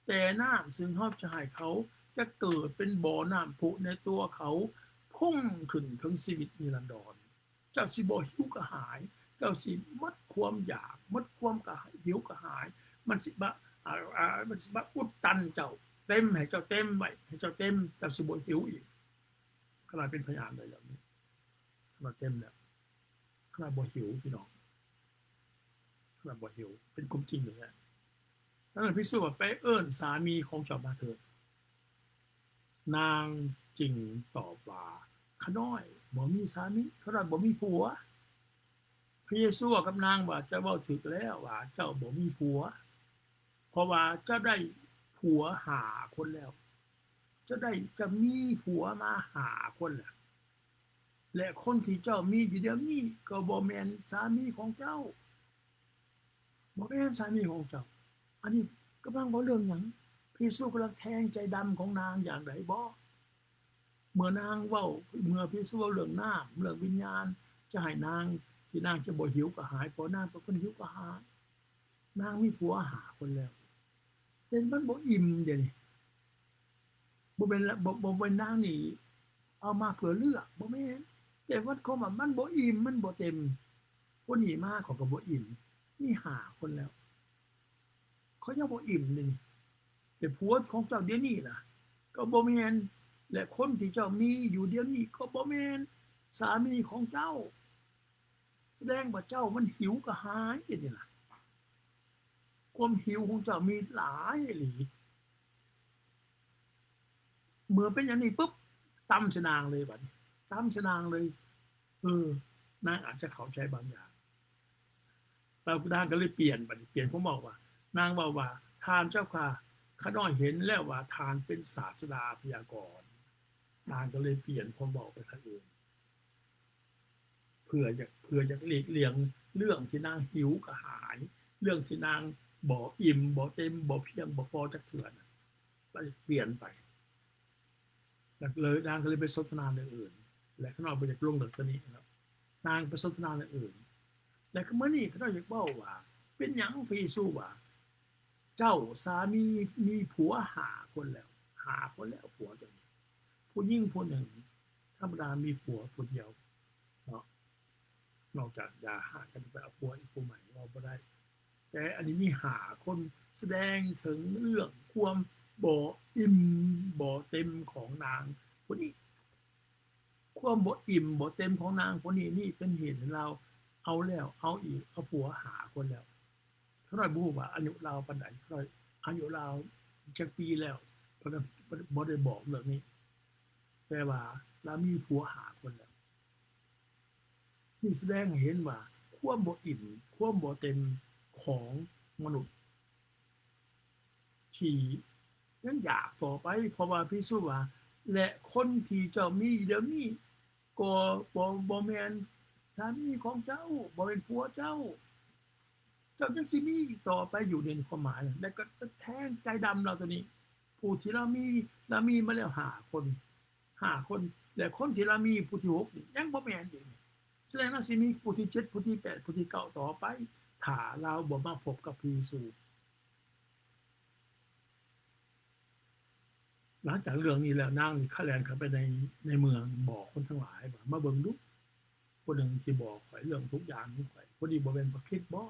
ແຕ່ນ້ຳເຊິ່ງເຮົາຈະໃຫ້ເຂົາ ຈະເກີດເປັນບໍ່ນ້ຳພຸໃນຕົວເຂົາ, ພຸ່ງຂຶ້ນເຖິງຊີວິດນິລັນດອນ. ເຈົ້າຊິບໍ່ຫິວກະຫາຍ, ເຈົ້າຊິໝົດຄວາມຢາກ, ໝົດຄວາມກະຫາຍ, ຫິວກະຫາຍ, ມັນຊິມາ ອາ ອາ ມັນຊິມາອຸດຕັນເຈົ້າ, ເຕັມ, ໃຫ້ເຈົ້າເຕັມໄວ້, ໃຫ້ເຈົ້າເຕັມ, ເຈົ້າຊິບໍ່ຫິວອີກ. ຂະໜາດເປັນພະຍານໄດ້ແລ້ວນີ້, ຂະໜາດເຕັມແລ້ວ, ຂະໜາດບໍ່ຫິວ, ພີ່ນ້ອງ, ຂະໜາດບໍ່ຫິວ, ເປັນຄວາມຈິງເລີຍ. ນັ້ນພະເຢຊູວ່າ ໄປເອີ້ນສາມີຂອງເຈົ້າມາເຖີດ. ນາງຈຶ່ງຕອບວ່າ ຂ້ານ້ອຍບໍ່ມີສາມີ, ຂ້ານ້ອຍບໍ່ມີຜົວ. ພະເຢຊູເວົ້າກັບນາງວ່າ ເຈົ້າເວົ້າຖືກແລ້ວວ່າເຈົ້າບໍ່ມີຜົວ, ເພາະວ່າເຈົ້າໄດ້ຜົວຫ້າຄົນແລ້ວ, ເຈົ້າໄດ້ ເຈົ້າມີຜົວມາຫ້າຄົນແລ້ວ, ແລະ ຄົນທີ່ເຈົ້າມີຢູ່ດຽວນີ້ກໍບໍ່ແມ່ນສາມີຂອງເຈົ້າ. ບໍ່ແມ່ນສາມີຂອງເຈົ້າ. ອັນນີ້ກຳລັງເວົ້າເລື່ອງຫຍັງ? ພະເຢຊູກຳລັງແທງໃຈດຳຂອງນາງຢ່າງໃດບໍ? ເມື່ອນາງເວົ້າ ເມື່ອພະເຢຊູເວົ້າເລື່ອງນ້ຳ ເລື່ອງວິນຍານ ຈະໃຫ້ນາງ ທີ່ນາງຈະບໍ່ຫິວກະຫາຍ, ເພາະນາງເປັນຄົນຫິວກະຫາຍ. ນາງມີຜົວຫ້າຄົນແລ້ວ, ແຕ່ມັນບໍ່ອີ່ມເດນີ້. ບໍ່ແມ່ນລະ ບໍ່ ບໍ່ແມ່ນນາງນີ້ເອົາມາເພື່ອເລືອກ, ບໍ່ແມ່ນ. ແຕ່ມັນຄວາມວ່າມັນບໍ່ອີ່ມ, ມັນບໍ່ເຕັມ. ຄົນນີ້ມາເຂົາກໍບໍ່ອີ່ມ, ມີຫ້າຄົນແລ້ວ, ເຂົາຍັງບໍ່ອີ່ມເດນີ້. ແຕ່ຜົວຂອງເຈົ້າດຽວນີ້ນະ ກໍບໍ່ແມ່ນ, ແລະ ຄົນທີ່ເຈົ້າມີຢູ່ດຽວນີ້ກໍບໍ່ແມ່ນສາມີຂອງເຈົ້າ. ສະແດງວ່າເຈົ້າມັນຫິວກະຫາຍເດນີ້ນະ. ຄວາມຫິວຂອງເຈົ້າມີຫຼາຍອີ່ຫຼີ. ເມື່ອເປັນຢ່າງນີ້ປຶບ ຕຳໃສ່ນາງເລີຍບັດນີ້, ຕຳໃສ່ນາງເລີຍ. ເອີ ນາງອາດຈະເຂົ້າໃຈບາງຢ່າງ. ແລ້ວນາງກໍເລີຍປ່ຽນ, ບັດນີ້ປ່ຽນຄວາມເວົ້າວ່າ, ນາງເວົ້າວ່າ, ທ່ານເຈົ້າຂ້າ, ຂ້ານ້ອຍເຫັນແລ້ວວ່າທ່ານເປັນສາດສະດາພະຍາກອນ. ນາງກໍເລີຍປ່ຽນຄວາມເວົ້າໄປທາງອື່ນ. ເພື່ອຢາກ ເພື່ອຢາກຫຼີກລ່ຽງເລື່ອງທີ່ນາງຫິວກະຫາຍ, ເລື່ອງທີ່ນາງບໍ່ອີ່ມ, ບໍ່ເຕັມ, ບໍ່ພຽງ, ບໍ່ພໍຈັກເທື່ອນະ, ລະປ່ຽນໄປ. ລະເລີຍ ນາງກໍເລີຍໄປສົນທະນາເລື່ອງອື່ນ, ແລະ ຂ້ານ້ອຍບໍ່ຢາກລົງເລິກຕົວນີ້ເນາະ, ນາງໄປສົນທະນາເລື່ອງອື່ນ. ແລະ ກໍມື້ນີ້ຂ້ານ້ອຍຢາກເວົ້າວ່າ ເປັນຫຍັງພະເຢຊູວ່າ ເຈົ້າສາມີມີຜົວຫ້າຄົນແລ້ວ, ຫ້າຄົນແລ້ວຜົວເຈົ້ານີ້. ຜູ້ຍິງຜູ້ໜຶ່ງທຳມະດາມີຜົວຜູ້ດຽວເນາະ, ນອກຈາກຢ່າຮ້າງກັນໄປເອົາຜົວອີກຜູ້ໃໝ່ ເວົ້າບໍ່ໄດ້. ແຕ່ອັນນີ້ມີຫ້າຄົນ ສະແດງເຖິງເລື່ອງຄວາມບໍ່ອີ່ມບໍ່ເຕັມຂອງນາງຜູ້ນີ້. ຄວາມບໍ່ອີ່ມບໍ່ເຕັມຂອງນາງຄົນນີ້ນີ້ ເປັນເຫດໃຫ້ລາວເອົາແລ້ວເອົາອີກ, ເອົາຜົວຫ້າຄົນແລ້ວ. ຂ້ານ້ອຍບໍ່ຮູ້ວ່າອາຍຸລາວປານໃດ, ຂ້ານ້ອຍ ອາຍຸລາວຈັກປີແລ້ວ, ເພິ່ນບໍ່ໄດ້ບອກເລື່ອງນີ້, ແຕ່ວ່າລາວມີຜົວຫ້າຄົນແລ້ວ. ນີ້ສະແດງໃຫ້ເຫັນວ່າຄວາມບໍ່ອີ່ມ, ຄວາມບໍ່ເຕັມຂອງມະນຸດ ທີ່ຍັງຢາກຕໍ່ໄປ, ເພາະວ່າພະເຢຊູວ່າ ແລະ ຄົນທີ່ເຈົ້າມີຢູ່ດຽວນີ້ກໍບໍ່ ບໍ່ແມ່ນສາມີຂອງເຈົ້າ, ບໍ່ແມ່ນຜົວເຈົ້າ, ເຈົ້າຍັງຊິມີອີກຕໍ່ໄປຢູ່. ນີ້ຄວາມໝາຍນະ. ແລະ ກໍແທງໃຈດຳລາວຕົວນີ້, ຜູ້ທີ່ລາວມີ, ລາວມີມາແລ້ວຫ້າຄົນ, ຫ້າຄົນ, ແລະ ຄົນທີ່ລາວມີຜູ້ທີຫົກນີ້ຍັງບໍ່ແມ່ນອີກ. ສະແດງວ່າຊິມີຜູ້ທີເຈັດ, ຜູ້ທີແປດ, ຜູ້ທີເກົ້າຕໍ່ໄປ, ຖ້າລາວບໍ່ມາພົບກັບພະເຢຊູ. ຫຼັງຈາກເລື່ອງນີ້ແລ້ວ ນາງນີ້ຂະແລ່ນເຂົ້າໄປໃນ ໃນເມືອງ ບອກຄົນທັງຫຼາຍວ່າ ມາເບິ່ງດູ ຜູ້ໜຶ່ງທີ່ບອກຂ້ອຍເລື່ອງທຸກຢ່າງຂອງຂ້ອຍ ຜູ້ນີ້ບໍ່ແມ່ນພະຄຣິດບໍ?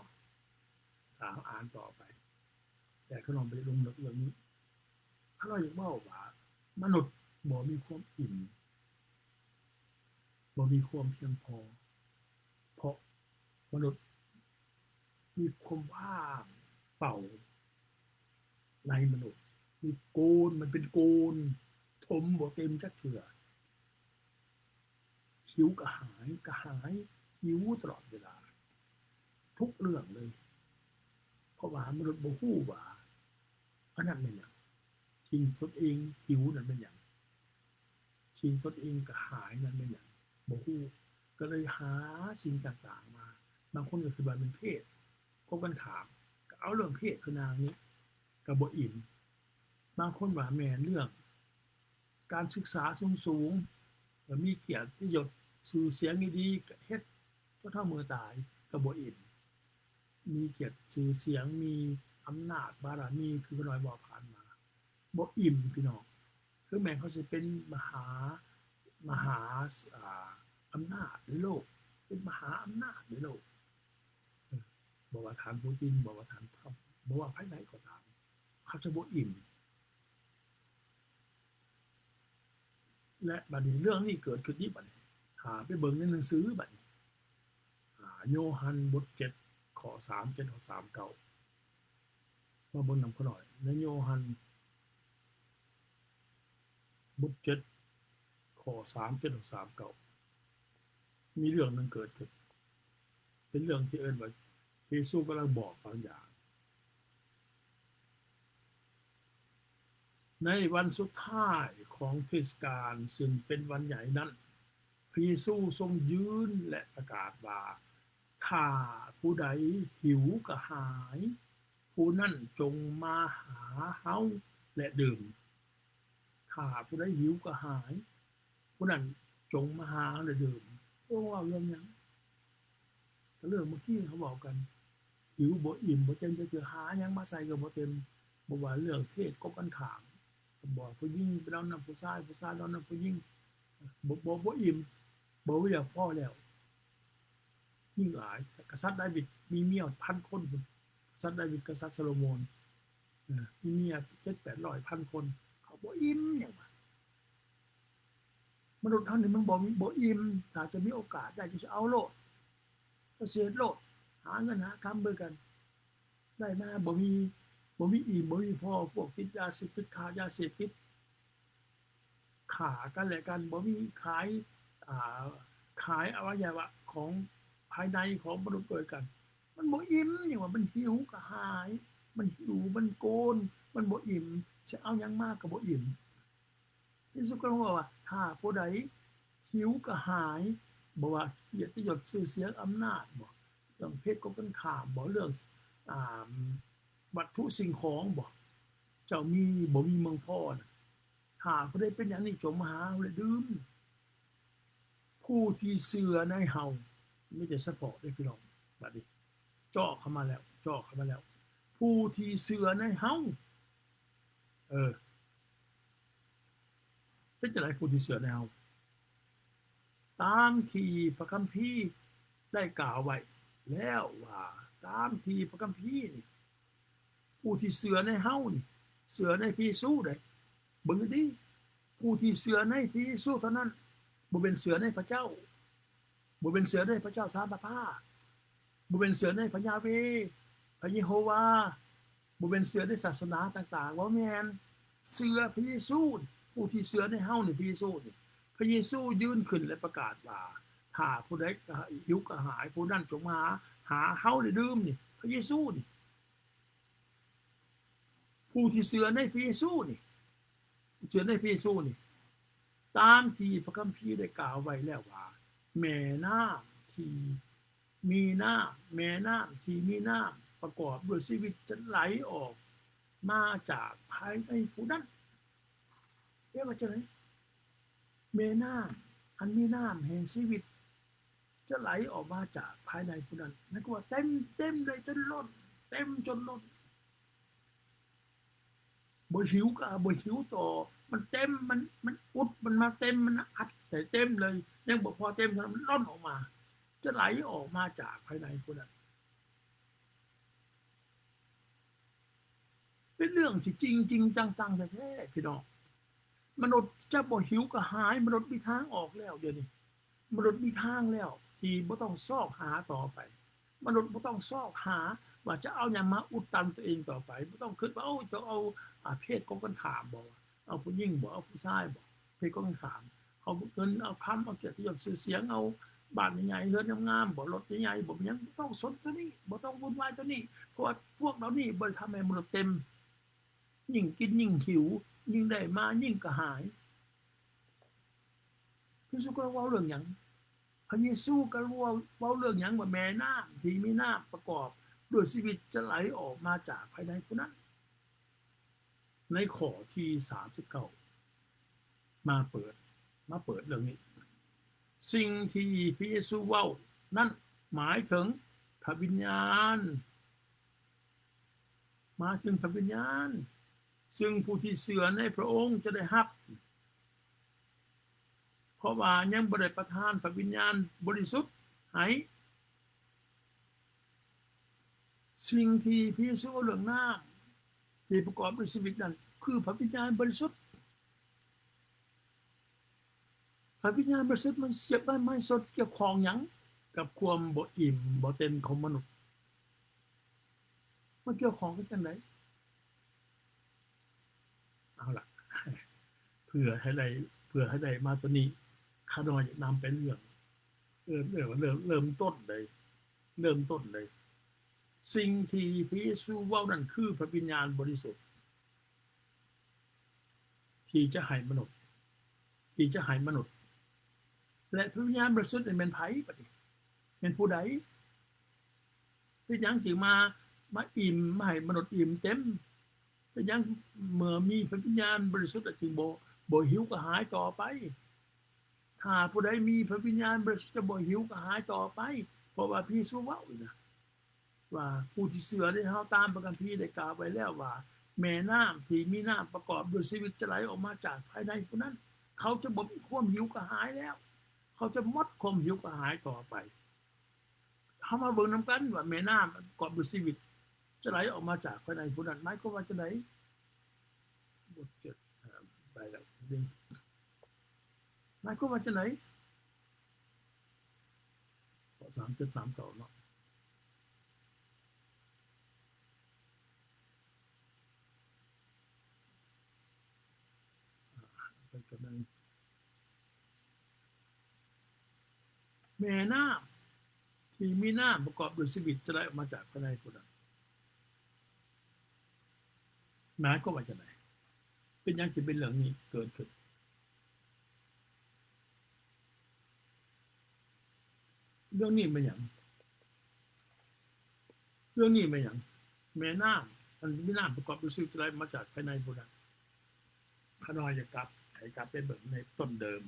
ຖາມ ອ່ານຕໍ່ໄປ. ແຕ່ຂ້ານ້ອຍບໍ່ໄດ້ລົງເລິກເລື່ອງນີ້. ຂ້ານ້ອຍຢາກເວົ້າວ່າ ມະນຸດບໍ່ມີຄວາມອີ່ມ, ບໍ່ມີຄວາມພຽງພໍ, ເພາະມະນຸດມີຄວາມວ່າງເປົ່າໃນມະນຸດ, ມີໂກນ, ມັນເປັນໂກນ, ຖົມບໍ່ເຕັມຈັກເທື່ອ. ຫິວກະຫາຍ, ກະຫາຍ, ຫິວຕະຫຼອດເວລາ, ທຸກເລື່ອງເລີຍ. ເພາະວ່າມະນຸດບໍ່ຮູ້ວ່າ ອັນນັ້ນແມ່ນຫຍັງ, ສິ່ງທີ່ຕົນເອງຫິວນັ້ນແມ່ນຫຍັງ, ສິ່ງທີ່ຕົນເອງກະຫາຍນັ້ນແມ່ນຫຍັງ, ບໍ່ຮູ້, ກໍເລີຍຫາສິ່ງຕ່າງໆມາ. ບາງຄົນກໍຄິດວ່າແມ່ນເພດກົງກັນຂ້າມ, ກໍເອົາເລື່ອງເພດຄືນາງນີ້, ກໍບໍ່ອີ່ມ. ບາງຄົນວ່າແມ່ນເລື່ອງ ການສຶກສາສູງໆ, ມີກຽດຕິຍົດຊື່ສຽງດີໆ, ກໍເຮັດຈົນເທົ່າເມື່ອຕາຍກໍບໍ່ອີ່ມ. ມີກຽດຊື່ສຽງ, ມີອຳນາດບາລະມີ, ຄືຂ້ານ້ອຍເວົ້າຜ່ານມາ, ບໍ່ອີ່ມພີ່ນ້ອງ. ເຖິງແມ່ນເຂົາຊິເປັນມະຫາ, ມະຫາ, ອ່າ, ອຳນາດໃນໂລກ, ເປັນມະຫາອຳນາດໃນໂລກ, ບໍ່ວ່າທ່ານປູຕິນ, ບໍ່ວ່າທ່ານທຣຳ, ບໍ່ວ່າໃຜໃດກໍຕາມ, ເຂົາຈະບໍ່ອີ່ມ. ແລະ ບັດນີ້ເລື່ອງນີ້ເກີດຂຶ້ນອີກບັດນີ້, ຖ້າໄປເບິ່ງໃນໜັງສືບັດນີ້, ອາ, ໂຍຮັນບົດເຈັດ ຂໍ້ສາມເຈັດຮອດສາມເກົ້າ ມາເບິ່ງນຳຂ້ານ້ອຍ. ໃນໂຍຮັນບົດເຈັດ ຂໍ້ສາມເຈັດຮອດສາມເກົ້າ ມີເລື່ອງໜຶ່ງເກີດຂຶ້ນ, ເປັນເລື່ອງທີ່ເອີ້ນວ່າ ພະເຢຊູກຳລັງບອກບາງຢ່າງ. ໃນວັນສຸດທ້າຍຂອງເທດສະການ ເຊິ່ງເປັນວັນໃຫຍ່ນັ້ນ, ພະເຢຊູຊົງຢືນ ແລະ ປະກາດວ່າ, ຖ້າຜູ້ໃດຫິວກະຫາຍ, ຜູ້ນັ້ນຈົ່ງມາຫາເຮົາ ແລະ ດື່ມ. ຖ້າຜູ້ໃດຫິວກະຫາຍ, ຜູ້ນັ້ນຈົ່ງມາຫາເຮົາ ແລະ ດື່ມ. ພວກເວົ້າເລື່ອງຫຍັງ? ກໍເລື່ອງເມື່ອກີ້ເຮົາເວົ້າກັນ, ຫິວບໍ່ອີ່ມ, ບໍ່ເຕັມ, ຈະຫາຫຍັງມາໃສ່ກໍບໍ່ເຕັມ. ບໍ່ວ່າເລື່ອງເພດກົງກັນຂ້າມ, ບໍ່ວ່າຜູ້ຍິງໄປນອນນຳຜູ້ຊາຍ, ຜູ້ຊາຍນອນນຳຜູ້ຍິງ, ບໍ່, ບໍ່, ບໍ່ອີ່ມ, ບໍ່ວຽກພໍແລ້ວ. ຍິ່ງຫຼາຍ, ກະສັດດາວິດມີເມຍພັນຄົນພຸ້ນ, ກະສັດດາວິດ, ກະສັດໂຊໂລໂມນ, ເອີ, ມີເມຍເຈັດແປດຮ້ອຍພັນຄົນ, ເຂົາບໍ່ອີ່ມຫຍັງວະ. ມະນຸດເຮົານີ້ມັນບໍ່ມີ, ບໍ່ອີ່ມ, ຖ້າຈະມີໂອກາດໄດ້, ເຈົ້າຊິເອົາໂລດ, ເຈົ້າຊິເຮັດໂລດ, ຫາເງິນຫາຄຳເບິ່ງກັນ, ໄດ້ມາບໍ່ມີ, ບໍ່ມີອີ່ມ, ບໍ່ມີພໍ, ພວກຕິດຢາເສບຕິດ, ຄ້າຢາເສບຕິດ, ຂ້າກັນແລະກັນ, ບໍ່ມີຂາຍ, ອ່າ, ຂາຍອະໄວຍະວະຂອງພາຍໃນຂອງມະນຸດດ້ວຍກັນ. ມັນບໍ່ອີ່ມຫຍັງວະ, ມັນຫິວກະຫາຍ, ມັນຫິວ, ມັນໂກນ, ມັນບໍ່ອີ່ມ, ຊິເອົາຫຍັງມາກໍບໍ່ອີ່ມ. ພະເຢຊູກໍເວົ້າວ່າ ຖ້າຜູ້ໃດຫິວກະຫາຍ, ບໍ່ວ່າກຽດຕິຍົດ, ຊື່ສຽງ, ອຳນາດບໍ, ເລື່ອງເພດກົງກັນຂ້າມບໍ, ເລື່ອງ, ອ່າ, ວັດຖຸສິ່ງຂອງບໍ, ເຈົ້າມີ, ບໍ່ມີເມືອງພໍນະ. ຖ້າຜູ້ໃດເປັນຢ່າງນີ້, ຈົ່ງມາຫາເຮົາ ແລະ ດື່ມ. ຜູ້ທີ່ເຊື່ອໃນເຮົາ, ມີແຕ່ສະເພາະເດ້ພີ່ນ້ອງ, ບັດນີ້ເຈາະເຂົ້າມາແລ້ວ, ເຈາະເຂົ້າມາແລ້ວ. ຜູ້ທີ່ເຊື່ອໃນເຮົາ, ເອີ, ເປັນຈັ່ງໃດຜູ້ທີ່ເຊື່ອໃນເຮົາ? ຕາມທີ່ພະຄຳພີໄດ້ກ່າວໄວ້ແລ້ວວ່າ, ຕາມທີ່ພະຄຳພີນີ້, ຜູ້ທີ່ເຊື່ອໃນເຮົານີ້, ເຊື່ອໃນພະເຢຊູເດ້, ເບິ່ງໃຫ້ດີ, ຜູ້ທີ່ເຊື່ອໃນພະເຢຊູເທົ່ານັ້ນ, ບໍ່ແມ່ນເຊື່ອໃນພະເຈົ້າ, ບໍ່ແມ່ນເຊື່ອໃນພະເຈົ້າສາມພະພາ, ບໍ່ແມ່ນເຊື່ອໃນພະຢາເວ, ພະເຢໂຮວາ, ບໍ່ແມ່ນເຊື່ອໃນສາສະໜາຕ່າງໆ, ບໍ່ແມ່ນ, ເຊື່ອພະເຢຊູ, ຜູ້ທີ່ເຊື່ອໃນເຮົານີ້, ພະເຢຊູນີ້. ພະເຢຊູຢືນຂຶ້ນ ແລະ ປະກາດວ່າ, ຖ້າຜູ້ໃດກະຫິວກະຫາຍ, ຜູ້ນັ້ນຈົ່ງມາຫາ, ຫາເຮົາ ແລະ ດື່ມນີ້, ພະເຢຊູນີ້. ຜູ້ທີ່ເຊື່ອໃນພະເຢຊູນີ້, ເຊື່ອໃນພະເຢຊູນີ້, ຕາມທີ່ພະຄຳພີໄດ້ກ່າວໄວ້ແລ້ວວ່າ, ແມ່ນ້ຳທີ່ມີນ້ຳ, ແມ່ນ້ຳທີ່ມີນ້ຳປະກອບດ້ວຍຊີວິດຈະໄຫຼອອກມາຈາກພາຍໃນຜູ້ນັ້ນ. ແປວ່າຈັ່ງໃດ? ແມ່ນ້ຳອັນມີນ້ຳແຫ່ງຊີວິດ ຈະໄຫຼອອກມາຈາກພາຍໃນຜູ້ນັ້ນ. ໝາຍຄວາມວ່າເຕັມ, ເຕັມໄດ້ຈົນລົ້ນ, ເຕັມຈົນລົ້ນ. ບໍ່ຫິວກໍບໍ່ຫິວຕໍ່, ມັນເຕັມ ມັນ ມັນອຸດ ມັນມາເຕັມ ມັນອັດໃສ່ເຕັມເລີຍ ຍັງບໍ່ພໍເຕັມເທົ່ານັ້ນ ມັນລົ້ນອອກມາ ຈະໄຫຼອອກມາຈາກພາຍໃນຜູ້ນັ້ນ. ເປັນເລື່ອງທີ່ຈິງໆ ຈັງໆ ແທ້ໆ ພີ່ນ້ອງ. ມະນຸດຈະບໍ່ຫິວກະຫາຍ, ມະນຸດມີທາງອອກແລ້ວດຽວນີ້. ມະນຸດມີທາງແລ້ວທີ່ບໍ່ຕ້ອງຊອກຫາຕໍ່ໄປ. ມະນຸດບໍ່ຕ້ອງຊອກຫາວ່າຈະເອົາຫຍັງມາອຸດຕັນຕົວເອງຕໍ່ໄປ. ບໍ່ຕ້ອງຄິດວ່າ ໂອ້ ຈະເອົາ ອາ ເພດກົງກັນຂ້າມບໍ? ເອົາຜູ້ຍິງບໍ? ເອົາຜູ້ຊາຍບໍ? ເພດກົງກັນຂ້າມ. ເອົາເງິນ ເອົາຄຳ ເອົາກຽດຕິຍົດຊື່ສຽງ ເອົາບ້ານໃຫຍ່ໆ ເຮືອນງາມໆ ບໍ່ ລົດໃຫຍ່ໆ ບໍ່ ມີຫຍັງ ບໍ່ຕ້ອງສົນໂຕນີ້ ບໍ່ຕ້ອງວຸ່ນວາຍໂຕນີ້ ເພາະວ່າພວກເຫຼົ່ານີ້ບໍ່ໄດ້ທຳໃຫ້ມະນຸດເຕັມ. ຍິ່ງກິນຍິ່ງຫິວ, ຍິ່ງໄດ້ມາຍິ່ງກະຫາຍ. ພະເຢຊູກໍເວົ້າເລື່ອງຫຍັງ? ພະເຢຊູກໍເວົ້າ ເວົ້າເລື່ອງຫຍັງ? ວ່າແມ່ນ້ຳທີ່ມີນ້ຳປະກອບດ້ວຍຊີວິດຈະໄຫຼອອກມາຈາກພາຍໃນຜູ້ນັ້ນ. ໃນຂໍ້ທີສາມສິບເກົ້າ ມາເປີດ ມາເປີດເລື່ອງນີ້. ສິ່ງທີ່ພະເຢຊູເວົ້ານັ້ນໝາຍເຖິງພະວິນຍານ, ໝາຍເຖິງພະວິນຍານ ຊຶ່ງຜູ້ທີ່ເຊື່ອໃນພະອົງຈະໄດ້ຮັບ, ເພາະວ່າຍັງບໍ່ໄດ້ປະທານພະວິນຍານບໍລິສຸດໃຫ້. ສິ່ງທີ່ພະເຢຊູເວົ້າເລື່ອງນ້ຳທີ່ປະກອບດ້ວຍຊີວິດນັ້ນ ຄືພະວິນຍານບໍລິສຸດ. ພະວິນຍານບໍລິສຸດມັນສຽບໄດ້ ມັນສົນກ່ຽວຂ້ອງຫຍັງກັບຄວາມບໍ່ອີ່ມບໍ່ເຕັມຂອງມະນຸດ? ມັນກ່ຽວຂ້ອງກັນຈັ່ງໃດ? ເອົາລະ ເພື່ອໃຫ້ໄດ້ ເພື່ອໃຫ້ໄດ້ມາຕົວນີ້ ຂ້ານ້ອຍຈະນຳໄປເລື່ອງ ເອີ້ນ ເອີ້ນວ່າເລີ່ມ ເລີ່ມຕົ້ນເລີຍ ເລີ່ມຕົ້ນເລີຍ. ສິ່ງທີ່ພະເຢຊູເວົ້ານັ້ນຄືພະວິນຍານບໍລິສຸດ ທີ່ຈະໃຫ້ມະນຸດ ທີ່ຈະໃຫ້ມະນຸດ ແລະ ພະວິນຍານບໍລິສຸດນີ້ແມ່ນໃຜບັດນີ້? ແມ່ນຜູ້ໃດ? ເປັນຫຍັງຈຶ່ງມາ ມາອີ່ມ ມາໃຫ້ມະນຸດອີ່ມເຕັມ? ເປັນຫຍັງເມື່ອມີພະວິນຍານບໍລິສຸດແລ້ວຈຶ່ງບໍ່ ບໍ່ຫິວກະຫາຍຕໍ່ໄປ? ຖ້າຜູ້ໃດມີພະວິນຍານບໍລິສຸດຈະບໍ່ຫິວກະຫາຍຕໍ່ໄປ ເພາະວ່າພະເຢຊູເວົ້າຢູ່ນະ ວ່າຜູ້ທີ່ເຊື່ອໃນເຮົາ ຕາມພະຄຳພີໄດ້ກ່າວໄວ້ແລ້ວວ່າ ແມ່ນ້ຳທີ່ມີນ້ຳປະກອບດ້ວຍຊີວິດຈະໄຫຼອອກມາຈາກພາຍໃນຜູ້ນັ້ນ. ເຂົາຈະບໍ່ມີຄວາມຫິວກະຫາຍແລ້ວ. ເຂົາຈະໝົດຄວາມຫິວກະຫາຍຕໍ່ໄປ. ເຮົາມາເບິ່ງນຳກັນວ່າແມ່ນ້ຳປະກອບດ້ວຍຊີວິດຈະໄຫຼອອກມາຈາກພາຍໃນຜູ້ນັ້ນ ໝາຍຄວາມວ່າຈັ່ງໃດ? ບົດເຈັດ ໄປແລ້ວ ໝາຍຄວາມວ່າຈັ່ງໃດ? ເພາະສາມເຈັດ ສາມເກົ້າເນາະ ອາ ໄປກັນໜຶ່ງ ແມ່ນ້ຳທີ່ມີນ້ຳປະກອບດ້ວຍຊີວິດຈະໄຫຼອອກມາຈາກພາຍໃນຜູ້ນັ້ນ. ໝາຍຄວາມວ່າຈັ່ງໃດ? ເປັນຫຍັງຈຶ່ງເປັນເລື່ອງນີ້ເກີດຂຶ້ນ? ເລື່ອງນີ້ແມ່ນຫຍັງ? ເລື່ອງນີ້ແມ່ນຫຍັງ? ແມ່ນ້ຳ ມັນມີນ້ຳປະກອບດ້ວຍຊີວິດຈະໄຫຼມາຈາກພາຍໃນຜູ້ນັ້ນ. ຂ້ານ້ອຍຢາກກັບ ໃຫ້ກັບໄປເບິ່ງໃນຕົ້ນເດີມ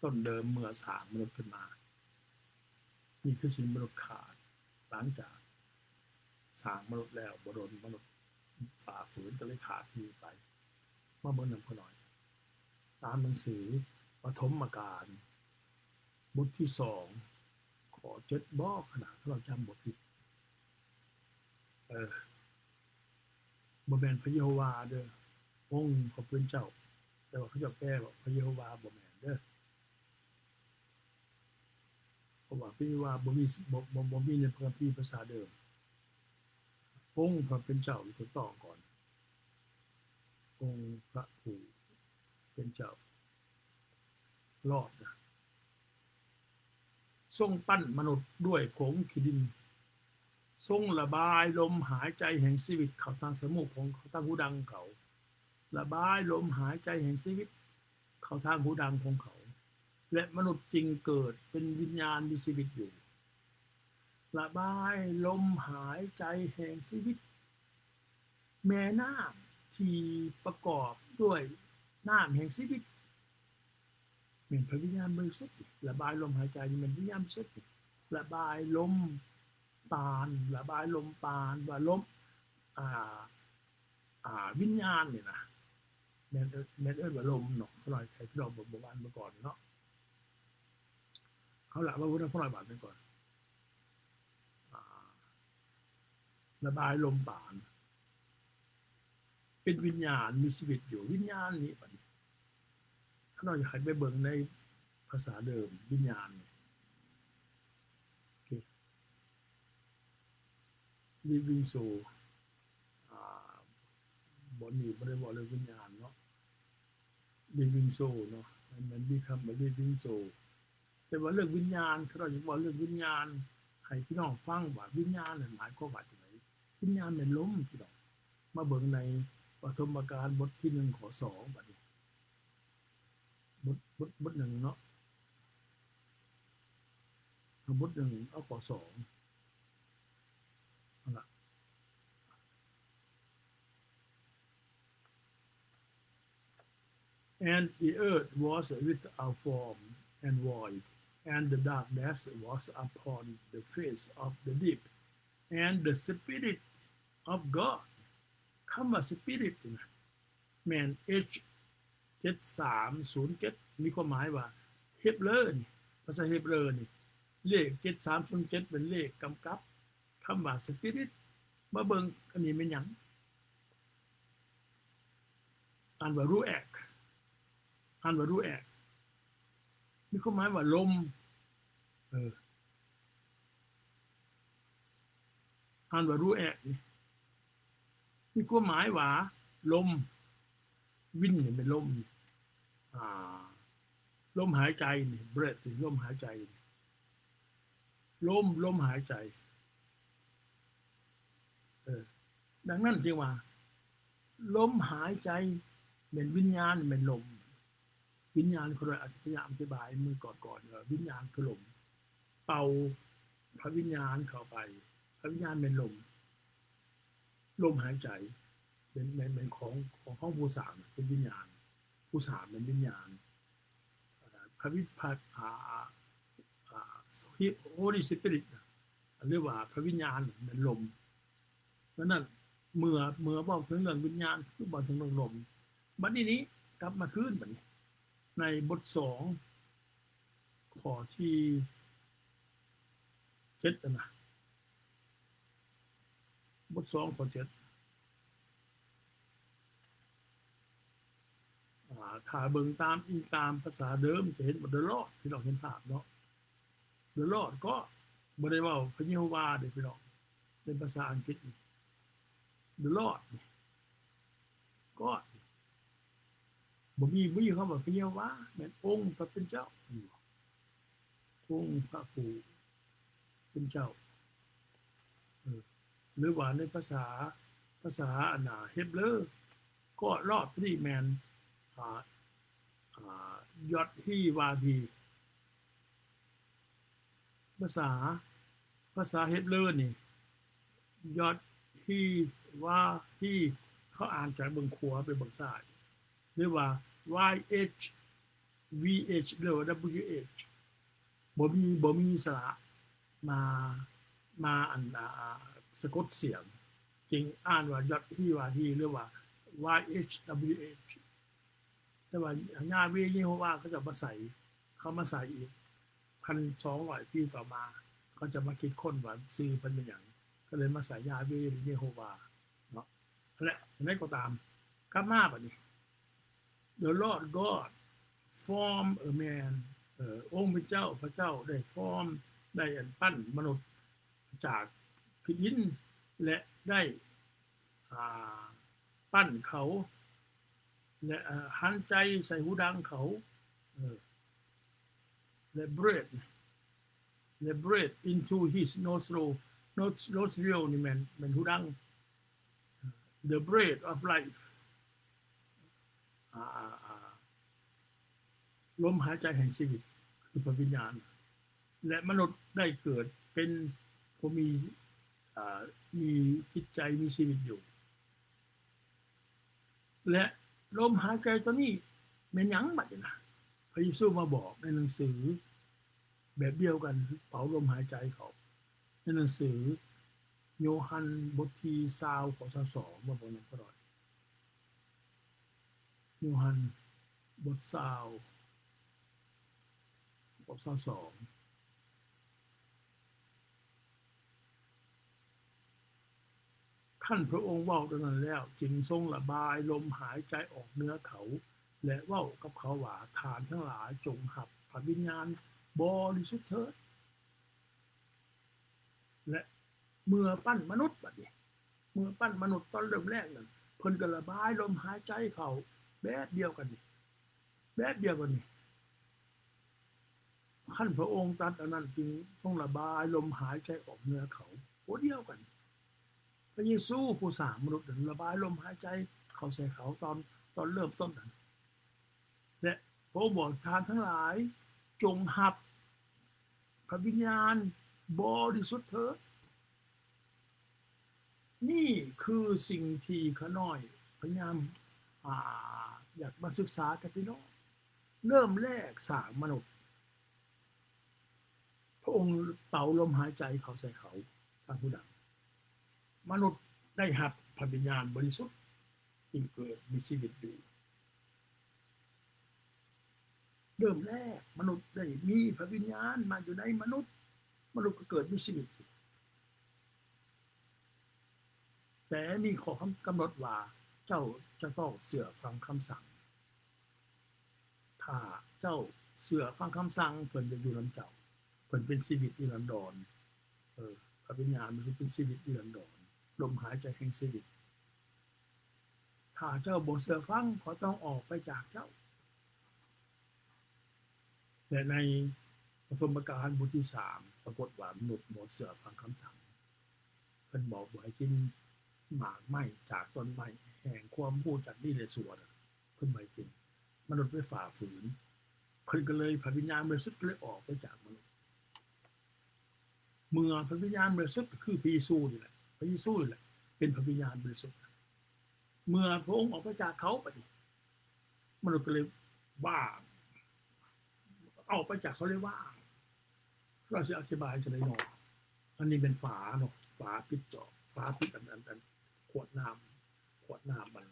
ຕົ້ນເດີມເມື່ອສ້າງມະນຸດຂຶ້ນມາ. ນີ້ຄືສິ່ງມະນຸດຂາດ ຫຼັງຈາກສ້າງມະນຸດແລ້ວບໍ່ດົນ ມະນຸດຝ່າຝືນກໍເລີຍຂາດໜີໄປ. ມາເບິ່ງນຳຂ້ານ້ອຍ ຕາມໜັງສືປະຖົມມະການ ບົດທີສອງ ຂໍ້ເຈັດບໍ ຂະໜາດເຮົາຈຳບໍ່ຜິດ. ເອີ ບໍ່ແມ່ນພະເຢໂຮວາເດີ ອົງພະຜູ້ເປັນເຈົ້າ. ແຕ່ວ່າເຂົາເຈົ້າແປວ່າພະເຢໂຮວາ ບໍ່ແມ່ນເດີ. ເພາະວ່າພະເຢໂຮວາບໍ່ມີ ບໍ່ ບໍ່ ບໍ່ມີໃນພະຄຳພີພາສາເດີມ. ອົງພະເປັນເຈົ້າ ຖືກຕ້ອງກ່ອນ. ອົງພະຜູ້ເປັນເຈົ້າ ລອດນະ ຊົງປັ້ນມະນຸດດ້ວຍຜົງຂີ້ດິນ, ຊົງລະບາຍລົມຫາຍໃຈແຫ່ງຊີວິດເຂົ້າທາງສະມູກຂອງ ເຂົ້າທາງຫູດັງເຂົາ, ລະບາຍລົມຫາຍໃຈແຫ່ງຊີວິດເຂົ້າທາງຫູດັງຂອງເຂົາ, ແລະ ມະນຸດຈຶ່ງເກີດເປັນວິນຍານມີຊີວິດຢູ່. ລະບາຍລົມຫາຍໃຈແຫ່ງຊີວິດ. ແມ່ນ້ຳທີ່ປະກອບດ້ວຍນ້ຳແຫ່ງຊີວິດ ແມ່ນພະວິນຍານບໍລິສຸດ. ລະບາຍລົມຫາຍໃຈນີ້ແມ່ນວິນຍານບໍລິສຸດ. ລະບາຍລົມປານ ລະບາຍລົມປານ ວ່າລົມ ອ່າ ອ່າ ວິນຍານນີ້ນະ ແມ່ນ ແມ່ນເອີ້ນວ່າລົມເນາະ ຂ້ານ້ອຍໃຫ້ພີ່ນ້ອງເບິ່ງ ເບິ່ງ ອ່ານເບິ່ງກ່ອນເນາະ. ເອົາລະ ເວົ້ານຳຂ້ານ້ອຍບາດໜຶ່ງກ່ອນ ອາ ລະບາຍລົມປານ ເປັນວິນຍານ ມີຊີວິດຢູ່ ວິນຍານນີ້ ບາດນີ້ ຂ້ານ້ອຍຢາກໃຫ້ໄປເບິ່ງໃນພາສາເດີມ ວິນຍານນີ້ ໂອເຄ living soul ອາ ບ່ອນນີ້ບໍ່ໄດ້ເວົ້າເລື່ອງວິນຍານເນາະ living soul ເນາະ ແມ່ນ become a living soul ແຕ່ວ່າເລື່ອງວິນຍານ ຂ້ານ້ອຍຢາກເວົ້າເລື່ອງວິນຍານໃຫ້ພີ່ນ້ອງຟັງວ່າ ວິນຍານນັ້ນໝາຍຄວາມວ່າຈັ່ງໃດ? ວິນຍານແມ່ນລົມ ພີ່ນ້ອງ ມາເບິ່ງໃນປະຖົມມະການບົດທີໜຶ່ງ ຂໍ້ສອງ ບາດນີ້ ບົດ ບົດ ບົດໜຶ່ງເນາະ ເອົາບົດໜຶ່ງ ເອົາຂໍ້ສອງ ເອົາລະ And the earth was without form and void, and the darkness was upon the face of the deep, and the Spirit of God. ຄຳວ່າ Spirit ນີ້ນະ ແມ່ນ H ເຈັດສາມສູນເຈັດ ມີຄວາມໝາຍວ່າ ເຮັບເລີນີ້ ພາສາເຮັບເລີນີ້ ເລກເຈັດສາມສູນເຈັດ ເປັນເລກກຳກັບ ຄຳວ່າ Spirit ມາເບິ່ງ ອັນນີ້ແມ່ນຫຍັງ? ອ່ານວ່າ Ruach ອ່ານວ່າ Ruach ມີຄວາມໝາຍວ່າລົມ ເອີ ອ່ານວ່າ Ruach ນີ້ ມີຄວາມໝາຍວ່າລົມ ວິນນີ້ແມ່ນລົມ ອາ ລົມຫາຍໃຈນີ້ breath ນີ້ ລົມຫາຍໃຈນີ້ ລົມ ລົມຫາຍໃຈ ເອີ ດັ່ງນັ້ນຈຶ່ງວ່າ ລົມຫາຍໃຈແມ່ນວິນຍານ ແມ່ນລົມ ວິນຍານ ຂ້ານ້ອຍອາດຈະພະຍາຍາມອະທິບາຍມື້ກ່ອນໆ ວ່າວິນຍານຄືລົມ ເປົ່າພະວິນຍານເຂົ້າໄປ ພະວິນຍານແມ່ນລົມ ລົມຫາຍໃຈ ແມ່ນ ແມ່ນ ແມ່ນຂອງ ຂອງ ຂອງຜູ້ສ້າງ ເປັນວິນຍານ ຜູ້ສ້າງແມ່ນວິນຍານ ອາ ພະວິ ພະ ອາ ອາ ອາ Holy Spirit ນະ ຫຼືວ່າພະວິນຍານແມ່ນລົມ. ດັ່ງນັ້ນ ເມື່ອ ເມື່ອເວົ້າເຖິງເລື່ອງວິນຍານ ຄືເວົ້າເຖິງເລື່ອງລົມ. ບັດນີ້ນີ້ ກັບມາຄືນ ບັດນີ້ ໃນບົດສອງ ຂໍ້ທີເຈັດຫັ້ນນະ ບົດສອງ ຂໍ້ເຈັດ ອາ ຖ້າເບິ່ງຕາມ ອີງຕາມພາສາເດີມ ຈະເຫັນວ່າ the Lord ພີ່ນ້ອງເຫັນພາບເນາະ the Lord ກໍບໍ່ໄດ້ເວົ້າພະເຍໂຮວາເດ້ພີ່ນ້ອງ ເປັນພາສາອັງກິດນີ້ the Lord ນີ້ God ບໍ່ມີ ບໍ່ມີຄຳວ່າພະເຍໂຮວາ ແມ່ນອົງພະເປັນເຈົ້າ ອົງພະຜູ້ເປັນເຈົ້າ ເອີ ຫຼືວ່າໃນພາສາ ພາສາອັນນ່າເຮັບເລີ ກໍລອດນີ້ແມ່ນ ອາ ອາ Yod He Vav He ພາສາ ພາສາເຮັບເລີນີ້ Yod He Vav He ເຂົາອ່ານຈາກເບື້ອງຂວາໄປເບື້ອງຊ້າຍ ຫຼືວ່າ Y H V H ຫຼືວ່າ W H ບໍ່ມີ ບໍ່ມີສະຫຼະມາ ມາອັນ ອາ ສະກົດສຽງ ຈຶ່ງອ່ານວ່າ Yod He Vav He ຫຼືວ່າ Y H W H ແຕ່ວ່າ Yahweh Yehovah ເຂົາເຈົ້າມາໃສ່ ເຂົາມາໃສ່ອີກ ພັນສອງຮ້ອຍປີຕໍ່ມາ ເຂົາເຈົ້າມາຄິດຄົ້ນວ່າຊື່ເພິ່ນແມ່ນຫຍັງ ກໍເລີຍມາໃສ່ Yahweh ຫຼື Yehovah ເນາະ. ແລະ ຢ່າງໃດກໍຕາມ ກັບມາບັດນີ້ The Lord God form a man ເອີ ອົງພະເຈົ້າ ພະເຈົ້າໄດ້ຟອມ ໄດ້ອັນ ປັ້ນມະນຸດຈາກຂີ້ດິນ ແລະ ໄດ້ ອ່າ ປັ້ນເຂົາ ແລະ ອາ ຫັນໃຈໃສ່ຫູດັງເຂົາ ເອີ ແລະ breathe ແລະ breathe into his nostril nos- nostril ນີ້ແມ່ນ ແມ່ນຫູດັງ the breath of life ອາ ອາ ອາ ລົມຫາຍໃຈແຫ່ງຊີວິດ ຄືພະວິນຍານ ແລະ ມະນຸດໄດ້ເກີດເປັນຜູ້ມີ ອາ ມີຈິດໃຈ ມີຊີວິດຢູ່. ແລະ ລົມຫາຍໃຈຕົວນີ້ແມ່ນຫຍັງ? ບັດນີ້ນະ ພະເຢຊູມາບອກໃນໜັງສືແບບດຽວກັນ ເປົ່າລົມຫາຍໃຈເຂົ້າ ໃນໜັງສືໂຍຮັນບົດທີຊາວ ຂໍ້ຊາວສອງ ມາເບິ່ງນຳກັນໜ້ອຍ. ໂຍຮັນ ບົດຊາວ ຂໍ້ຊາວສອງ ຄັນພະອົງເວົ້າດັ່ງນັ້ນແລ້ວ, ຈຶ່ງຊົງລະບາຍລົມຫາຍໃຈອອກເໜືອເຂົາ ແລະ ເວົ້າກັບເຂົາວ່າ, ທ່ານທັງຫຼາຍຈົ່ງຮັບພະວິນຍານບໍລິສຸດເຖີດ. ແລະ ເມື່ອປັ້ນມະນຸດ, ບັດນີ້ ເມື່ອປັ້ນມະນຸດຕອນເລີ່ມແລກນັ້ນ, ເພິ່ນກໍລະບາຍລົມຫາຍໃຈເຂົ້າແບບດຽວກັນນີ້, ແບບດຽວກັນນີ້. ຄັນພະອົງຕັດອັນນັ້ນ, ຈຶ່ງຊົງລະບາຍລົມຫາຍໃຈອອກເໜືອເຂົາ ຜູ້ດຽວກັນ. ພະເຢຊູຜູ້ສ້າງມະນຸດນັ້ນ ລະບາຍລົມຫາຍໃຈເຂົ້າໃສ່ເຂົາຕອນ, ຕອນເລີ່ມຕົ້ນນັ້ນ. ແລະ ພະອົງບອກ, ທ່ານທັງຫຼາຍຈົ່ງຮັບພະວິນຍານບໍລິສຸດເຖີດ. ນີ້ຄືສິ່ງທີ່ຂ້ານ້ອຍພະຍາຍາມ, ອາ, ຢາກມາສຶກສາກັບພີ່ນ້ອງ. ເລີ່ມແລກສ້າງມະນຸດ, ພະອົງເປົ່າລົມຫາຍໃຈເຂົ້າໃສ່ເຂົາ, ທ່ານຜູ້ນຳ, ມະນຸດໄດ້ຮັບພະວິນຍານບໍລິສຸດ, ຈຶ່ງເກີດມີຊີວິດຢູ່. ເລີ່ມແລກມະນຸດໄດ້ມີພະວິນຍານມາຢູ່ໃນມະນຸດ, ມະນຸດກໍເກີດມີຊີວິດ. ແຕ່ມີຂໍ້ກຳ, ກຳນົດວ່າ ເຈົ້າຈະຕ້ອງເຊື່ອຟັງຄຳສັ່ງ. ຖ້າເຈົ້າເຊື່ອຟັງຄຳສັ່ງ, ເພິ່ນຈະຢູ່ນຳເຈົ້າ. ເພິ່ນເປັນຊີວິດນິລັນດອນ. ເອີ, ພະວິນຍານມັນຊິເປັນຊີວິດນິລັນດອນ, ລົມຫາຍໃຈແຫ່ງຊີວິດ. ຖ້າເຈົ້າບໍ່ເຊື່ອຟັງ, ຂ້ອຍຕ້ອງອອກໄປຈາກເຈົ້າ. ແລະ ໃນປະຖົມມະການບົດທີສາມ ປາກົດວ່າມະນຸດບໍ່ເຊື່ອຟັງຄຳສັ່ງ. ເພິ່ນບອກບໍ່ໃຫ້ກິນໝາກໄມ້ຈາກຕົ້ນໄມ້ແຫ່ງຄວາມຮູ້ຈັກດີແລະຊົ່ວ, ເພິ່ນບໍ່ໃຫ້ກິນ. ມະນຸດໄປຝ່າຝືນ, ເພິ່ນກໍເລີຍ, ພະວິນຍານບໍລິສຸດກໍເລີຍອອກໄປຈາກມະນຸດ. ເມື່ອພະວິນຍານບໍລິສຸດ ກໍຄືພະເຢຊູນີ້ແຫຼະ, ພະເຢຊູນີ້ແຫຼະເປັນພະວິນຍານບໍລິສຸດ. ເມື່ອພະອົງອອກໄປຈາກເຂົາ, ບັດນີ້ມະນຸດກໍເລີຍວ່າງ, ອອກໄປຈາກເຂົາເລີຍວ່າງ. ເຮົາຊິອະທິບາຍຈັ່ງໃດເນາະ? ອັນນີ້ແມ່ນຝາເນາະ, ຝາປິດຈອກ, ຝາປິດອັນ, ອັນ, ອັນຂວດນ້ຳ, ຂວດນ້ຳອັນ,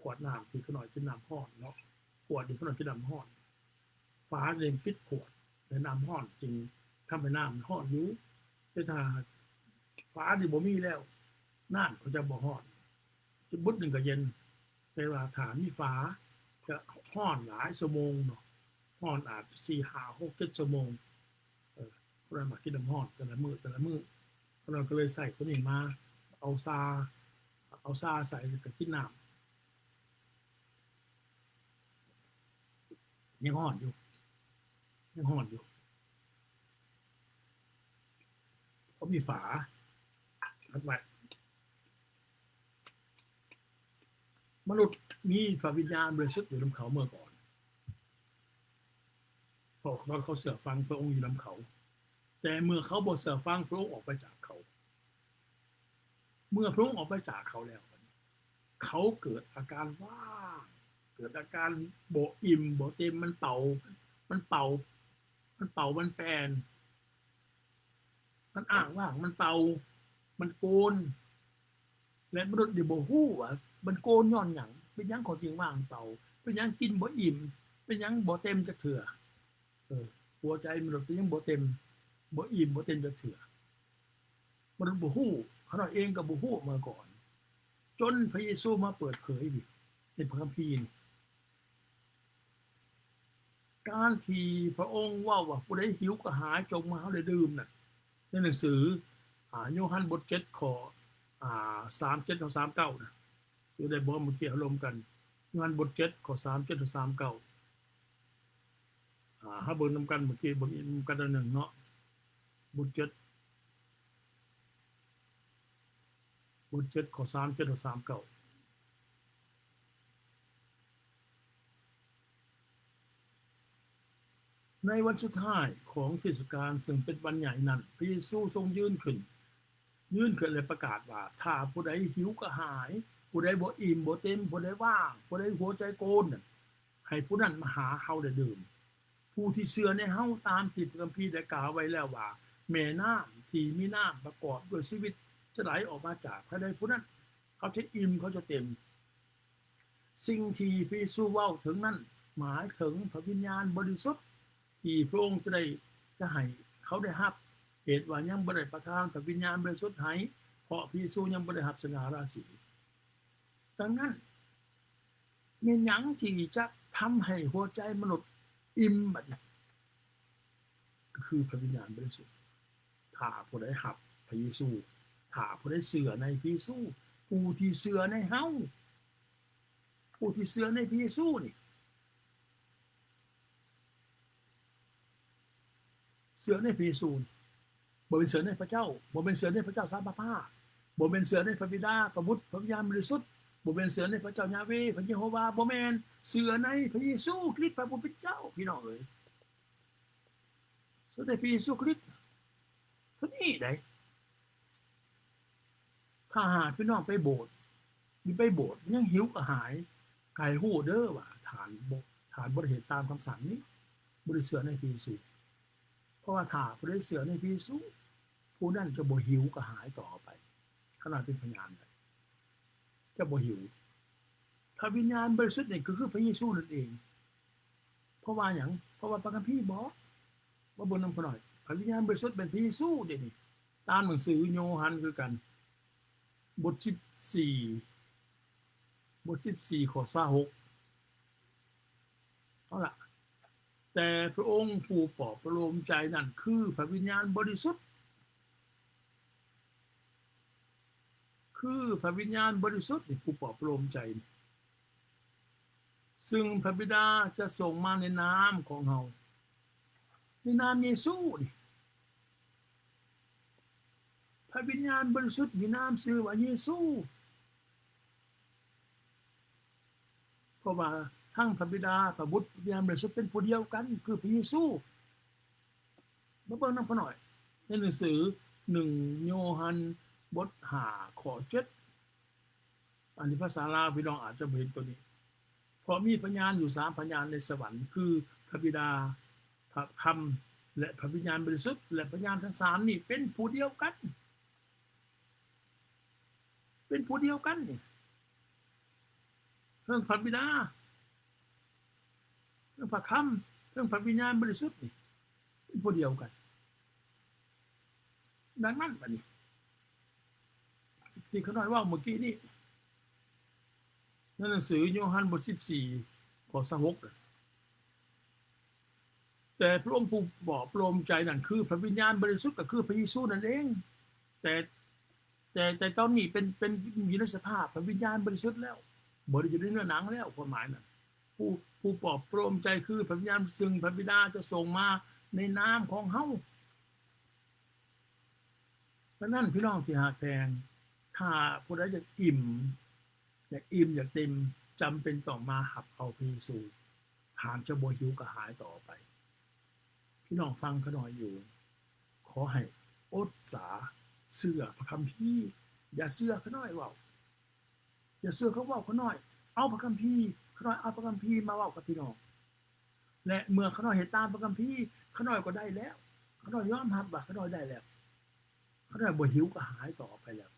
ຂວດນ້ຳທີ່ຂ້ານ້ອຍກິນນ້ຳຮ້ອນເນາະ, ຂວດທີ່ຂ້ານ້ອຍກິນນ້ຳຮ້ອນ. ຝາຈຶ່ງປິດຂວດ ແລະ ນ້ຳຮ້ອນຈຶ່ງທຳໃຫ້ນ້ຳຮ້ອນຢູ່. ແຕ່ຖ້າຝານີ້ບໍ່ມີແລ້ວ, ນ້ຳກໍຈະບໍ່ຮ້ອນ, ຈະບຶດໜຶ່ງກໍເຢັນ. ແຕ່ວ່າຖ້າມີຝາ ຈະຮ້ອນຫຼາຍຊົ່ວໂມງເນາະ, ຮ້ອນອາດຈະສີ່ ຫ້າ ຫົກ ເຈັດຊົ່ວໂມງ. ເອີ, ຄົນນັ້ນມັກກິນນ້ຳຮ້ອນແຕ່ລະມື້, ແຕ່ລະມື້. ຄົນນັ້ນກໍເລີຍໃຊ້ຕົວນີ້ມາເອົາຊາ, ເອົາຊາໃສ່ ແລ້ວກໍກິນນ້ຳ. ຍັງຮ້ອນຢູ່, ຍັງຮ້ອນຢູ່, ເພາະມີຝາຮັດໄວ້. ມະນຸດມີພະວິນຍານບໍລິສຸດຢູ່ນຳເຂົາເມື່ອກ່ອນ, ເພາະຕອນເຂົາເຊື່ອຟັງພະອົງຢູ່ນຳເຂົາ. ແຕ່ເມື່ອເຂົາບໍ່ເຊື່ອຟັງ, ພະອົງອອກໄປຈາກເຂົາ. ເມື່ອພະອົງອອກໄປຈາກເຂົາແລ້ວ, ເຂົາເກີດອາການວ່າງ, ເກີດອາການບໍ່ອີ່ມ, ບໍ່ເຕັມ, ມັນເປົ່າ, ມັນເປົ່າ, ມັນເປົ່າ, ມັນແປນ, ມັນອ້າງວ່າງ, ມັນເປົ່າ, ມັນໂກນ. ແລະ ມະນຸດນີ້ບໍ່ຮູ້ວ່າມັນໂກນຍ້ອນຫຍັງ, ເປັນຫຍັງເຂົາຈຶ່ງວ່າງເປົ່າ, ເປັນຫຍັງກິນບໍ່ອີ່ມ, ເປັນຫຍັງບໍ່ເຕັມຈັກເທື່ອ. ເອີ, ຫົວໃຈມະນຸດກໍຍັງບໍ່ເຕັມ, ບໍ່ອີ່ມ, ບໍ່ເຕັມຈັກເທື່ອ. ມະນຸດບໍ່ຮູ້, ຂ້ານ້ອຍເອງກໍບໍ່ຮູ້ເມື່ອກ່ອນ, ຈົນພະເຢຊູມາເປີດເຜີຍໃນພະຄຳພີນີ້. ການທີ່ພະອົງເວົ້າວ່າ ຜູ້ໃດຫິວກະຫາຍ ຈົ່ງມາເຮົາໄດ້ດື່ມນັ້ນ, ໃນໜັງສື ອາ ໂຍຮັນບົດເຈັດ ຂໍ້ ອາ ສາມເຈັດ ຫາ ສາມເກົ້ານະ, ຢູ່ໄດ້ບໍ່? ເມື່ອກີ້ເຮົາລົມກັນ ໂຍຮັນບົດເຈັດ ຂໍ້ ສາມເຈັດ ຫາ ສາມເກົ້າ. ອາ ເຮົາເບິ່ງນຳກັນ, ເມື່ອກີ້ເບິ່ງນຳກັນໜ້ອຍໜຶ່ງເນາະ, ບົດເຈັດ ບົດເຈັດ ຂໍ້ ສາມເຈັດ ຫາ ສາມເກົ້າ. ໃນວັນສຸດທ້າຍຂອງເທດສະການ ເຊິ່ງເປັນວັນໃຫຍ່ນັ້ນ, ພະເຢຊູຊົງຢືນຂຶ້ນ, ຢືນຂຶ້ນ ແລະ ປະກາດວ່າ, ຖ້າຜູ້ໃດຫິວກະຫາຍ, ຜູ້ໃດບໍ່ອີ່ມບໍ່ເຕັມ, ຜູ້ໃດວ່າງ, ຜູ້ໃດຫົວໃຈໂກນນັ້ນ, ໃຫ້ຜູ້ນັ້ນມາຫາເຮົາໄດ້ດື່ມ. ຜູ້ທີ່ເຊື່ອໃນເຮົາ, ຕາມທີ່ພະຄຳພີໄດ້ກ່າວໄວ້ແລ້ວວ່າ, ແມ່ນ້ຳທີ່ມີນ້ຳປະກອບດ້ວຍຊີວິດຈະໄຫຼອອກມາຈາກພາຍໃນຜູ້ນັ້ນ. ເຂົາຈະອີ່ມ, ເຂົາຈະເຕັມ. ສິ່ງທີ່ພະເຢຊູເວົ້າເຖິງນັ້ນ ໝາຍເຖິງພະວິນຍານບໍລິສຸດ ທີ່ພະອົງຈະໄດ້ ຈະໃຫ້ເຂົາໄດ້ຮັບ. ເຫດວ່າຍັງບໍ່ໄດ້ປະທານພະວິນຍານບໍລິສຸດໃຫ້ ເພາະພະເຢຊູຍັງບໍ່ໄດ້ຮັບສະຫງ່າລາສີ. ດັ່ງນັ້ນ ແມ່ນຫຍັງທີ່ຈະທຳໃຫ້ຫົວໃຈມະນຸດອີ່ມ? ບັດນີ້ ກໍຄືພະວິນຍານບໍລິສຸດ. ຖ້າຜູ້ໃດຮັບພະເຢຊູ, ຖ້າຜູ້ໃດເຊື່ອໃນພະເຢຊູ, ຜູ້ທີ່ເຊື່ອໃນເຮົາ, ຜູ້ທີ່ເຊື່ອໃນພະເຢຊູນີ້ ເຊື່ອໃນພະເຢຊູນີ້ ບໍ່ແມ່ນເຊື່ອໃນພະເຈົ້າ, ບໍ່ແມ່ນເຊື່ອໃນພະເຈົ້າສາມພະພາ, ບໍ່ແມ່ນເຊື່ອໃນພະບິດາ, ພະບຸດ, ພະວິນຍານບໍລິສຸດ, ບໍ່ແມ່ນເຊື່ອໃນພະເຈົ້າຢາເວ, ພະເຢໂຮວາ, ບໍ່ແມ່ນ, ເຊື່ອໃນພະເຢຊູຄຣິດ ພະຜູ້ເປັນເຈົ້າ, ພີ່ນ້ອງເອີຍ. ເຊື່ອໃນພະເຢຊູຄຣິດ ເທົ່ານີ້ໃດ໋. ຖ້າຫາກພີ່ນ້ອງໄປໂບດ ຢູ່ໄປໂບດ ຍັງຫິວກະຫາຍ, ໃຫ້ຮູ້ເດີວ່າທ່ານບໍ່ ທ່ານບໍ່ໄດ້ເຮັດຕາມຄຳສັ່ງນີ້, ບໍ່ໄດ້ເຊື່ອໃນພະເຢຊູ. ເພາະວ່າຖ້າຜູ້ໃດເຊື່ອໃນພະເຢຊູ, ຜູ້ນັ້ນຈະບໍ່ຫິວກະຫາຍຕໍ່ໄປ. ຂະໜາດເປັນພະຍານໄດ້ ຈະບໍ່ຫິວ. ພະວິນຍານບໍລິສຸດນີ້ກໍຄືພະເຢຊູນັ້ນເອງ. ເພາະວ່າຫຍັງ? ເພາະວ່າພະຄຳພີບອກ. ມາເບິ່ງນຳຂ້ານ້ອຍ. ພະວິນຍານບໍລິສຸດເປັນພະເຢຊູເດນີ້. ຕາມໜັງສືໂຍຮັນຄືກັນ. ບົດສິບສີ່, ບົດສິບສີ່ ຂໍ້ຊາວຫົກ. ເອົາລະ, ແຕ່ພະອົງຜູ້ປອບປະໂລມໃຈນັ້ນ ຄືພະວິນຍານບໍລິສຸດ. ຄືພະວິນຍານບໍລິສຸດນີ້ ຜູ້ປອບປະໂລມໃຈນີ້ ຊຶ່ງພະບິດາຈະສົ່ງມາໃນນາມຂອງເຮົາ, ໃນນາມເຢຊູນີ້. ພະວິນຍານບໍລິສຸດມີນາມຊື່ວ່າເຢຊູ. ເພາະວ່າທັງພະບິດາ, ພະບຸດ, ພະວິນຍານບໍລິສຸດເປັນຜູ້ດຽວກັນ ຄືພະເຢຊູ. ມາເບິ່ງນຳຂ້ານ້ອຍ ໃນໜັງສືໜຶ່ງໂຍຮັນ ບົດຫ້າ ຂໍ້ເຈັດ. ອັນນີ້ພາສາລາວ ພີ່ນ້ອງອາດຈະບໍ່ເຫັນໂຕນີ້. ເພາະມີພະຍານຢູ່ສາມພະຍານໃນສະຫວັນ ຄືພະບິດາ, ພະຄຳ ແລະ ພະວິນຍານບໍລິສຸດ ແລະ ພະຍານທັງສາມນີ້ເປັນຜູ້ດຽວກັນ. ເປັນຜູ້ດຽວກັນນີ້. ເຖິງພະບິດາ, ເຖິງພະຄຳ, ເຖິງພະວິນຍານບໍລິສຸດນີ້ ເປັນຜູ້ດຽວກັນ. ດັ່ງນັ້ນ ບັດນີ້ ທີ່ຂ້ານ້ອຍເວົ້າເມື່ອກີ້ນີ້ ໃນໜັງສືໂຍຮັນ ບົດສິບສີ່ ຂໍ້ຊາວຫົກ แต่พระองค์ผู้ปลอบประโลมใจนั้นคือพระวิญญาณบริสุทธิ์ ก็คือพระเยซูนั่นเอง แต่ แต่ แต่ตอนนี้เป็น เป็นอยู่ในสภาพพระวิญญาณบริสุทธิ์แล้ว บ่ได้อยู่ในเนื้อหนังแล้ว ความหมายนั้น ผู้ ผู้ปลอบประโลมใจคือพระวิญญาณ ซึ่งพระบิดาจะส่งมาในนามของเฮา ดังนั้น พี่น้องที่ฮักแพง ถ้าผู้ใดอยากอิ่ม อยากอิ่ม อยากเต็ม จำเป็นต้องมารับเอาพระเยซู ท่านจะบ่หิวกระหายต่อไป พี่น้องฟังข้าน้อยอยู่ ขอให้อดสาเชื่อพระคัมภีร์ อย่าเชื่อข้าน้อยเว้า อย่าเชื่อเขาเว้าข้าน้อย เอาพระคัมภีร์ ข้าน้อยเอาพระคัมภีร์มาเว้ากับพี่น้อง และเมื่อข้าน้อยเฮ็ดตามพระคัมภีร์ ข้าน้อยก็ได้แล้ว ข้าน้อยยอมรับว่าข้าน้อยได้แล้ว ข้าน้อยบ่หิวกระหายต่อไปแล้ว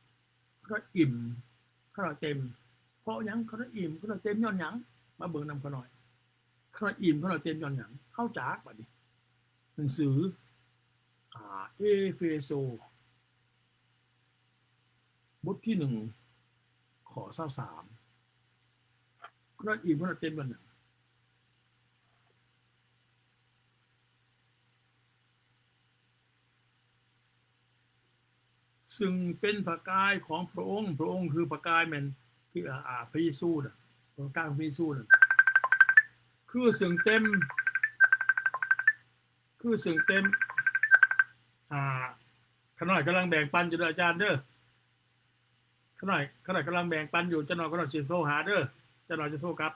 ข้าน้อยอิ่ม ข้าน้อยเต็ม เพราะหยังข้าน้อยอิ่ม ข้าน้อยเต็มย้อนหยัง มาเบิ่งนำข้าน้อย ข้าน้อยอิ่ม ข้าน้อยเต็มย้อนหยัง เฮาจักบัดนี้ หนังสือ อ่า เอเฟโซ บทที่หนึ่ง ข้อซาวสาม ข้าน้อยอิ่ม ข้าน้อยเต็มย้อนหยัง ซึ่งเป็นพระกายของพระองค์ พระองค์คือพระกายแม่น คือ อ่า อ่า พระเยซูน่ะ พระกายของพระเยซูน่ะ คือซึ่งเต็ม คือซึ่งเต็ม อ่า ข้าน้อยกำลังแบ่งปันอยู่เด้ออาจารย์เด้อ ข้าน้อย ข้าน้อยกำลังแบ่งปันอยู่ จักหน่อยข้าน้อยสิโทรหาเด้อ จักหน่อยจะโทรกลับ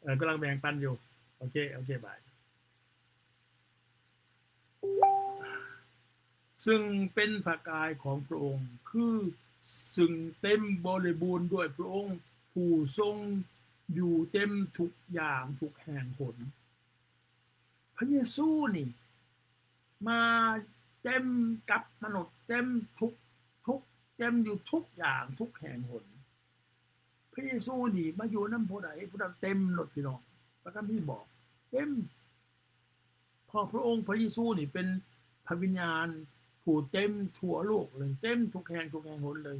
เออ กำลังแบ่งปันอยู่ โอเค โอเค บาย ซึ่งเป็นพระกายของพระองค์ คือซึ่งเต็มบริบูรณ์ด้วยพระองค์ ผู้ทรงอยู่เต็มทุกอย่างทุกแห่งหน พระเยซูนี่มาเต็มกับมนุษย์ เต็มทุก ทุก เต็มอยู่ทุกอย่างทุกแห่งหน ພະເຢຊູນີ້ມາຢູ່ນຳຜູ້ໃດ ຜູ້ນັ້ນເຕັມໂລດພີ່ນ້ອງ. ພະຄຳພີບອກເຕັມ ເພາະພະອົງພະເຢຊູນີ້ເປັນພະວິນຍານຜູ້ເຕັມທົ່ວໂລກເລີຍ ເຕັມທຸກແຫ່ງ ທຸກແຫ່ງຫົນເລີຍ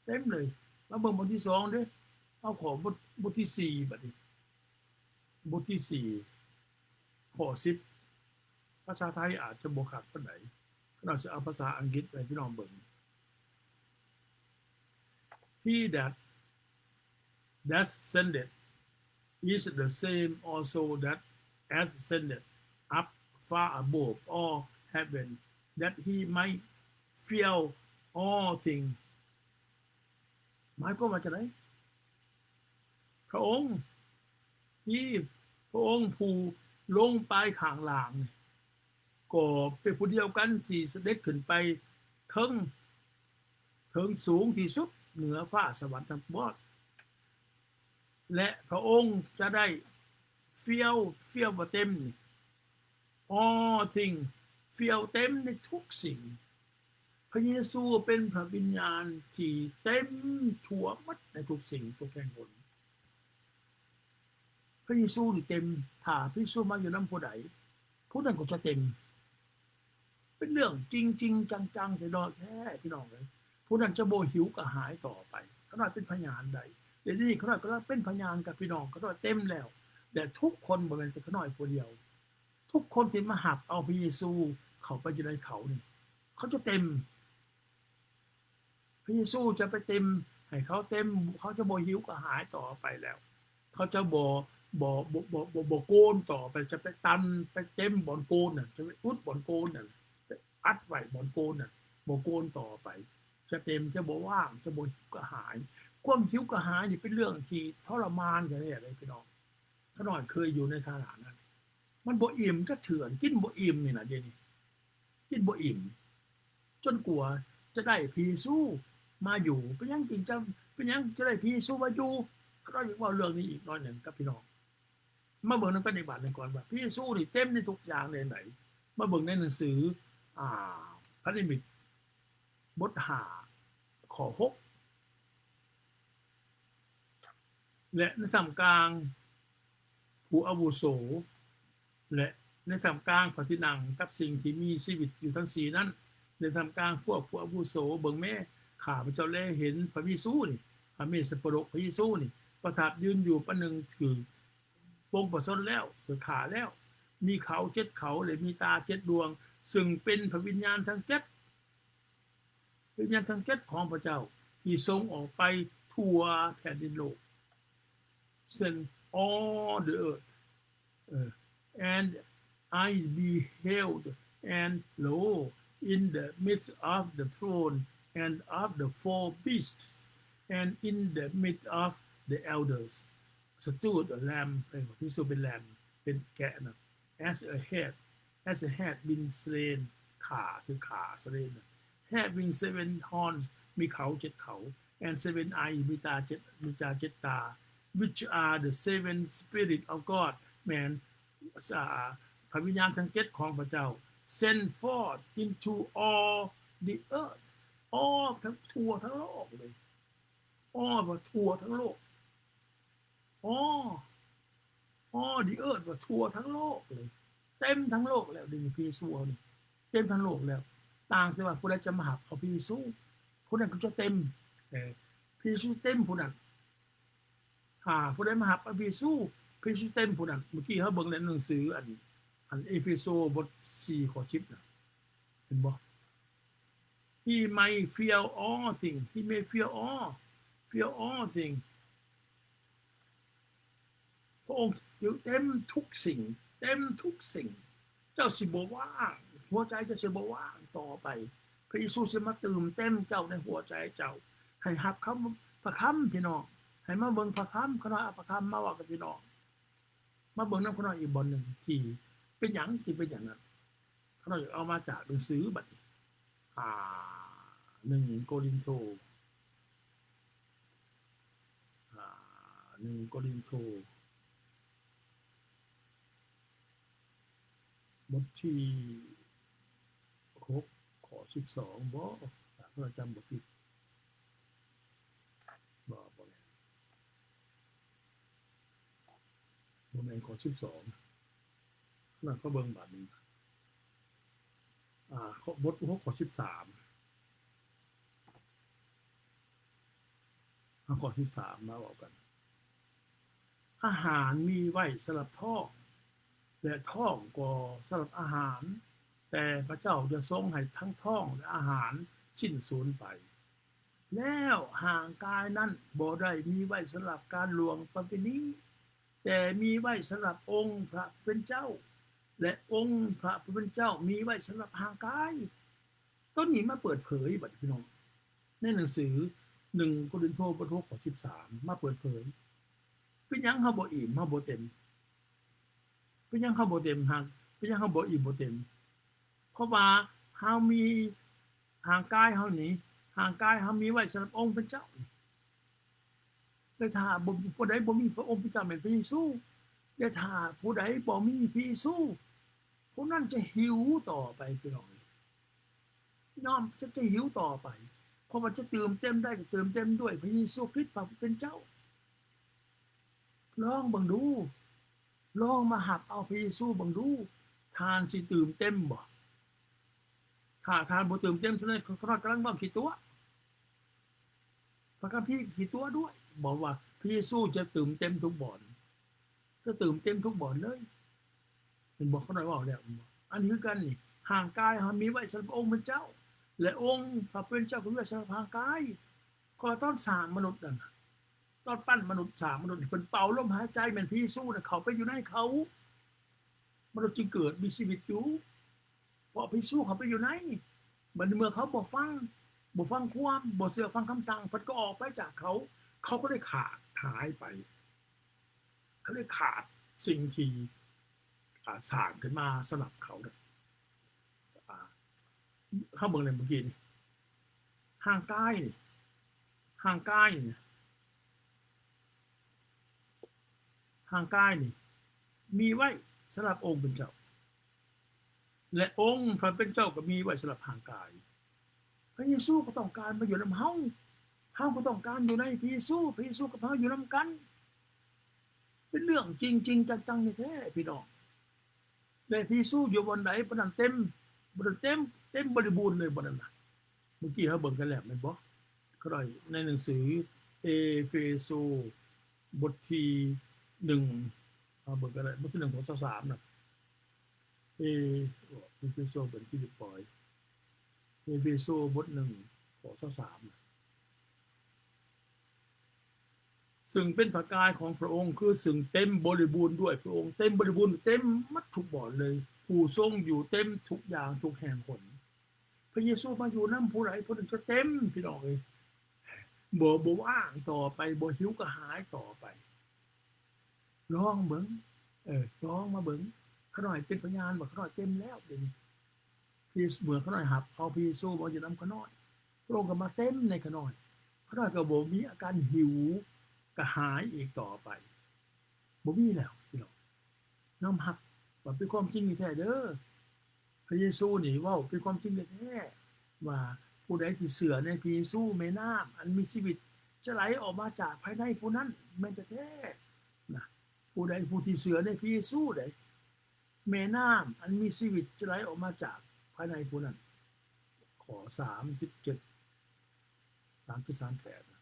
ເຕັມເລີຍ. ມາເບິ່ງບົດທີສອງເດີ້ ເອົາຂໍ້ບົດ ບົດທີສີ່ ບັດນີ້ ບົດທີສີ່ ຂໍ້ສິບ ພາສາໄທອາດຈະບໍ່ຄັກປານໃດ ຂ້ານ້ອຍຊິເອົາພາສາອັງກິດໃຫ້ພີ່ນ້ອງເບິ່ງ. He that, that ascended is the same also that ascended up far above all heaven, that he might fill all things. ໝາຍຄວາມວ່າຈັ່ງໃດ? ພະອົງທີ່ ພະອົງຜູ້ລົງໄປຂ້າງລ່າງນີ້ ກໍເປັນຜູ້ດຽວກັນທີ່ສະເດັດຂຶ້ນໄປເທິງ ເທິງສູງທີ່ສຸດເໜືອຟ້າສະຫວັນທັງໝົດ ແລະ ພະອົງຈະໄດ້ fill fill ວ່າເຕັມນີ້ all things fill ເຕັມໃນທຸກສິ່ງ. ພະເຢຊູເປັນພະວິນຍານທີ່ເຕັມທົ່ວໝົດໃນທຸກສິ່ງທຸກແຫ່ງຫົນ. ພະເຢຊູນີ້ເຕັມ ຖ້າພະເຢຊູມາຢູ່ນຳຜູ້ໃດ ຜູ້ນັ້ນກໍຈະເຕັມ. ເປັນເລື່ອງຈິງໆ ຈັງໆ ແທ້ໆ ພີ່ນ້ອງເອີຍ. ຜູ້ນັ້ນຈະບໍ່ຫິວກະຫາຍຕໍ່ໄປ. ຂ້ານ້ອຍເປັນພະຍານໄດ້. ດຽວນີ້ຂ້ານ້ອຍກຳລັງເປັນພະຍານກັບພີ່ນ້ອງ. ຂ້ານ້ອຍເຕັມແລ້ວ ແລະ ທຸກຄົນ ບໍ່ແມ່ນແຕ່ຂ້ານ້ອຍຜູ້ດຽວ. ທຸກຄົນທີ່ມາຮັບເອົາພະເຢຊູເຂົ້າໄປຢູ່ໃນເຂົານີ້ ເຂົາຈະເຕັມ. ພະເຢຊູຈະໄປເຕັມ ໃຫ້ເຂົາເຕັມ ເຂົາຈະບໍ່ຫິວກະຫາຍຕໍ່ໄປແລ້ວ. ເຂົາຈະບໍ່ ບໍ່ ບໍ່ ບໍ່ ບໍ່ ບໍ່ໂກນຕໍ່ໄປ ຈະໄປຕັນ ໄປເຕັມບ່ອນໂກນນັ້ນ ຈະໄປອຸດບ່ອນໂກນນັ້ນ ໄປອັດໄວ້ບ່ອນໂກນນັ້ນ ບໍ່ໂກນຕໍ່ໄປ ຈະເຕັມ ຈະບໍ່ວ່າງ ຈະບໍ່ຫິວກະຫາຍ. ຄວາມຫິວກະຫາຍນີ້ເປັນເລື່ອງທີ່ທໍລະມານແທ້ໆ ເດ້ພີ່ນ້ອງ. ຂ້ານ້ອຍເຄີຍຢູ່ໃນຖານະນັ້ນ ມັນບໍ່ອີ່ມຈັກເທື່ອ ກິນບໍ່ອີ່ມນີ້ນະ ດຽວນີ້ກິນບໍ່ອີ່ມ ຈົນກວ່າຈະໄດ້ພະເຢຊູມາຢູ່. ເປັນຫຍັງຈຶ່ງຈະ ເປັນຫຍັງຈະໄດ້ພະເຢຊູມາຢູ່? ຂ້ານ້ອຍຢາກເວົ້າເລື່ອງນີ້ອີກໜ້ອຍໜຶ່ງກັບພີ່ນ້ອງ. ມາເບິ່ງນຳກັນອີກບາດໜຶ່ງກ່ອນວ່າ ພະເຢຊູນີ້ເຕັມໃນທຸກຢ່າງໃນໃດ. ມາເບິ່ງໃນໜັງສື ອ່າ ພັນທະມິດ ບົດຫ້າ ຂໍ້ຫົກ ແລະ ໃນທ່າມກາງຜູ້ອາວຸໂສ ແລະ ໃນທ່າມກາງພະທີ່ນັ່ງກັບສິ່ງທີ່ມີຊີວິດຢູ່ທັງສີ່ນັ້ນ, ໃນທ່າມກາງພວກຜູ້ອາວຸໂສ, ເບິ່ງແມ້, ຂ້າພະເຈົ້າແລເຫັນພະເຢຊູນີ້, ພະເມດສັບປະດົກ, ພະເຢຊູນີ້ ປະທັບຢືນຢູ່ປະໜຶ່ງຖືກປົງປະຊົນແລ້ວ, ຖືກຂ້າແລ້ວ, ມີເຂົາເຈັດເຂົາ ແລະ ມີຕາເຈັດດວງ, ເຊິ່ງເປັນພະວິນຍານທັງເຈັດ ວິນຍານທັງເຈັດຂອງພະເຈົ້າທີ່ສົ່ງອອກໄປທົ່ວແຜ່ນດິນໂລກ send all the earth. And I beheld, and lo, in the midst of the throne and of the four beasts, and in the midst of the elders, stood a lamb. ພະເຢຊູເປັນແລມ ເປັນແກະນະ. As a had, as a had been slain, ຂ້າ ຖືກຂ້າ slain, having seven horns, ມີເຂົາເຈັດເຂົາ, and seven eyes, ມີຕາເຈັດ ມີຕາເຈັດຕາ, which are the seven Spirit of God, ແມ່ນ ອາ ພະວິນຍານທັງເຈັດຂອງພະເຈົ້າ, sent forth into all the earth, all ທັງ ທົ່ວທັງໂລກເລີຍ, all ວ່າທົ່ວທັງໂລກ. All, all the earth ວ່າທົ່ວທັງໂລກເລີຍ, ເຕັມທັງໂລກແລ້ວ. ດຽວນີ້ພະເຢຊູເຮົານີ້ເຕັມທັງໂລກແລ້ວ, ຕ່າງແຕ່ວ່າຜູ້ໃດຈະມາຮັບເອົາພະເຢຊູ ຜູ້ນັ້ນກໍຈະເຕັມ. ເອີ ພະເຢຊູເຕັມຜູ້ນັ້ນ, ຖ້າຜູ້ໃດມາຮັບເອົາພະເຢຊູ ພະເຢຊູເຕັມຜູ້ນັ້ນ. ເມື່ອກີ້ເຮົາເບິ່ງໃນໜັງສື ອັນ ອັນເອເຟໂຊ ບົດສີ່ ຂໍ້ສິບນະ, ເຫັນບໍ່? He might fill all things. He may fill all, fill all things. ພະອົງເຕັມທຸກສິ່ງ, ເຕັມທຸກສິ່ງ. ເຈົ້າຊິບໍ່ວ່າງ, ຫົວໃຈເຈົ້າຊິບໍ່ວ່າງຕໍ່ໄປ. ພະເຢຊູຊິມາຕື່ມເຕັມເຈົ້າໃນຫົວໃຈເຈົ້າ. ໃຫ້ຮັບຄຳ ພະຄຳ, ພີ່ນ້ອງ. ໃຫ້ມາເບິ່ງພະຄຳ, ຂ້ານ້ອຍເອົາພະຄຳມາເວົ້າກັບພີ່ນ້ອງ. ມາເບິ່ງນຳຂ້ານ້ອຍອີກບ່ອນໜຶ່ງ ທີ່ເປັນຫຍັງຈຶ່ງເປັນຢ່າງນັ້ນ. ຂ້ານ້ອຍເອົາມາຈາກໜັງສືບັດນີ້ ອ່າ ໜຶ່ງໂກລິນໂທ ອ່າ ໜຶ່ງໂກລິນໂທ ບົດທີຫົກ ຂໍ້ສິບສອງບໍ? ຖ້າຂ້ານ້ອຍຈຳບໍ່ຜິດ. ບໍ່ ບໍ່ແມ່ນ. ບໍ່ແມ່ນຂໍ້ສິບສອງ. ນັ້ນ ຂໍເບິ່ງບາດນີ້ ອ່າ ບົດຫົວຂໍ້ສິບສາມ ເອົາຂໍ້ສິບສາມມາເວົ້າກັນ. ອາຫານມີໄວ້ສຳລັບທ້ອງ ແລະ ທ້ອງກໍສຳລັບອາຫານ, ແຕ່ພະເຈົ້າຈະຊົງໃຫ້ທັງທ້ອງ ແລະ ອາຫານສິ້ນສູນໄປ. ແລ້ວຮ່າງກາຍນັ້ນບໍ່ໄດ້ມີໄວ້ສຳລັບການລ່ວງປະເວນີ, ແຕ່ມີໄວ້ສຳລັບອົງພະຜູ້ເປັນເຈົ້າ, ແລະ ອົງພະຜູ້ເປັນເຈົ້າມີໄວ້ສຳລັບຮ່າງກາຍ. ໂຕນີ້ມາເປີດເຜີຍບັດນີ້ ພີ່ນ້ອງ, ໃນໜັງສືໜຶ່ງໂກລິນໂທ ບົດຫົວຂໍ້ສິບສາມ ມາເປີດເຜີຍ. ເປັນຫຍັງເຮົາບໍ່ອີ່ມ, ເຮົາບໍ່ເຕັມ? ເປັນຫຍັງເຮົາບໍ່ເຕັມ? ຫາກ ເປັນຫຍັງເຮົາບໍ່ອີ່ມບໍ່ເຕັມ? ເພາະວ່າເຮົາມີຮ່າງກາຍເຮົານີ້, ຮ່າງກາຍເຮົາມີໄວ້ສຳລັບອົງພະເຈົ້າ. ແຕ່ຖ້າບໍ່ ຜູ້ໃດບໍ່ມີພະອົງພະເຈົ້າແມ່ນພະເຢຊູ, ແຕ່ຖ້າຜູ້ໃດບໍ່ມີພະເຢຊູ, ຜູ້ນັ້ນຈະຫິວຕໍ່ໄປ ພີ່ນ້ອງເອີຍ. ຍອມ ຈະ ຈະຫິວຕໍ່ໄປ, ເພາະວ່າຈະຕື່ມເຕັມໄດ້ກໍຕື່ມເຕັມດ້ວຍພະເຢຊູຄຣິດພະຜູ້ເປັນເຈົ້າ. ລອງເບິ່ງດູ, ລອງມາຮັບເອົາພະເຢຊູເບິ່ງດູ, ທ່ານຊິຕື່ມເຕັມບໍ່? ຖ້າທ່ານບໍ່ຕື່ມເຕັມ, ສະນັ້ນຂ້ານ້ອຍກຳລັງເວົ້າຂີ້ຕົວະ. ພະຄຳພີຂີ້ຕົວະດ້ວຍ, ບອກວ່າພະເຢຊູຈະຕື່ມເຕັມທຸກບ່ອນ, ຈະຕື່ມເຕັມທຸກບ່ອນເລີຍ. ເຫັນບໍ່? ຂ້ານ້ອຍເວົ້າແລ້ວ ເຫັນບໍ່? ອັນນີ້ຄືກັນນີ້, ຮ່າງກາຍເຮົາມີໄວ້ສຳລັບອົງພະເຈົ້າ ແລະ ອົງພະຜູ້ເປັນເຈົ້າກໍມີໄວ້ສຳລັບຮ່າງກາຍ. ເພາະວ່າຕອນສ້າງມະນຸດນັ້ນ, ຕອນປັ້ນມະນຸດ, ສ້າງມະນຸດ, ເພິ່ນເປົ່າລົມຫາຍໃຈ ແມ່ນພະເຢຊູນະເຂົ້າໄປຢູ່ໃນເຂົາ, ມະນຸດຈຶ່ງເກີດມີຊີວິດຢູ່. ເພາະພະເຢຊູເຂົ້າໄປຢູ່ໃນ, ບັດນີ້ເມື່ອເຂົາບໍ່ຟັງ, ບໍ່ຟັງຄວາມ, ບໍ່ເຊື່ອຟັງຄຳສັ່ງ, ເພິ່ນກໍອອກໄປຈາກເຂົາ, ເຂົາກໍໄດ້ຂາດຫາຍໄປ, ເຂົາໄດ້ຂາດສິ່ງທີ່ ອາ ສ້າງຂຶ້ນມາສຳລັບເຂົາ. ອາ ເຮົາເບິ່ງແລ້ວເມື່ອກີ້ນີ້, ຮ່າງກາຍນີ້, ຮ່າງກາຍນີ້, ຮ່າງກາຍນີ້ມີໄວ້ສຳລັບອົງເປັນເຈົ້າ ແລະ ອົງພະເປັນເຈົ້າກໍມີໄວ້ສຳລັບຮ່າງກາຍ. ພະເຢຊູກໍຕ້ອງການມາຢູ່ນຳເຮົາ, ເຮົາກໍຕ້ອງການຢູ່ໃນພະເຢຊູ, ພະເຢຊູກັບເຮົາຢູ່ນຳກັນ. ເປັນເລື່ອງຈິງໆຈັງໆແທ້ໆ ພີ່ນ້ອງ. ແລະ ພະເຢຊູຢູ່ບ່ອນໃດ ບ່ອນນັ້ນເຕັມ, ບ່ອນນັ້ນເຕັມ, ເຕັມບໍລິບູນເລີຍບ່ອນນັ້ນນະ. ເມື່ອກີ້ເຮົາເບິ່ງກັນແລ້ວແມ່ນບໍ່? ຂ້ານ້ອຍ ໃນໜັງສືເອເຟໂຊ ບົດທີໜຶ່ງ ເຮົາເບິ່ງກັນໄດ້ ບົດທີໜຶ່ງ ຂໍ້ຊາວສາມນະ. ເອ ເອເຟໂຊເປັນຟີລິບປອຍ, ເອເຟໂຊບົດໜຶ່ງ ຂໍ້ຊາວສາມນະ. ຊຶ່ງເປັນພະກາຍຂອງພະອົງ, ຄືຊຶ່ງເຕັມບໍລິບູນດ້ວຍພະອົງ, ເຕັມບໍລິບູນ, ເຕັມໝົດທຸກບ່ອນເລີຍ, ຜູ້ຊົງຢູ່ເຕັມທຸກຢ່າງທຸກແຫ່ງຫົນ. ພະເຢຊູມາຢູ່ນຳຜູ້ໃດ ຜູ້ນັ້ນຈະເຕັມ, ພີ່ນ້ອງເອີຍ. ບໍ່, ບໍ່ວ່າງຕໍ່ໄປ, ບໍ່ຫິວກະຫາຍຕໍ່ໄປ. ລອງເບິ່ງ, ເອີ, ລອງມາເບິ່ງ. ຂ້ານ້ອຍເປັນພະຍານວ່າຂ້ານ້ອຍເຕັມແລ້ວດຽວນີ້. ພະເຢຊູ ເມື່ອຂ້ານ້ອຍຮັບເອົາພະເຢຊູມາຢູ່ນຳຂ້ານ້ອຍ, ພະອົງກໍມາເຕັມໃນຂ້ານ້ອຍ, ຂ້ານ້ອຍກໍບໍ່ມີອາການຫິວກະຫາຍອີກຕໍ່ໄປ, ບໍ່ມີແລ້ວ ພີ່ນ້ອງ. ຍອມຮັບວ່າເປັນຄວາມຈິງແທ້ໆເດີ. ພະເຢຊູນີ້ເວົ້າເປັນຄວາມຈິງແທ້ໆ ວ່າຜູ້ໃດທີ່ເຊື່ອໃນພະເຢຊູ, ແມ່ນ້ຳອັນມີຊີວິດຈະໄຫຼອອກມາຈາກພາຍໃນຜູ້ນັ້ນ, ແມ່ນແທ້ໆນະ. ຜູ້ໃດ ຜູ້ທີ່ເຊື່ອໃນພະເຢຊູໃດ, ແມ່ນ້ຳອັນມີຊີວິດຈະໄຫຼອອກມາຈາກພາຍໃນຜູ້ນັ້ນ. ຂໍ້ສາມສິບເຈັດ ສາມເຈັດ ສາມແປດ ນະ.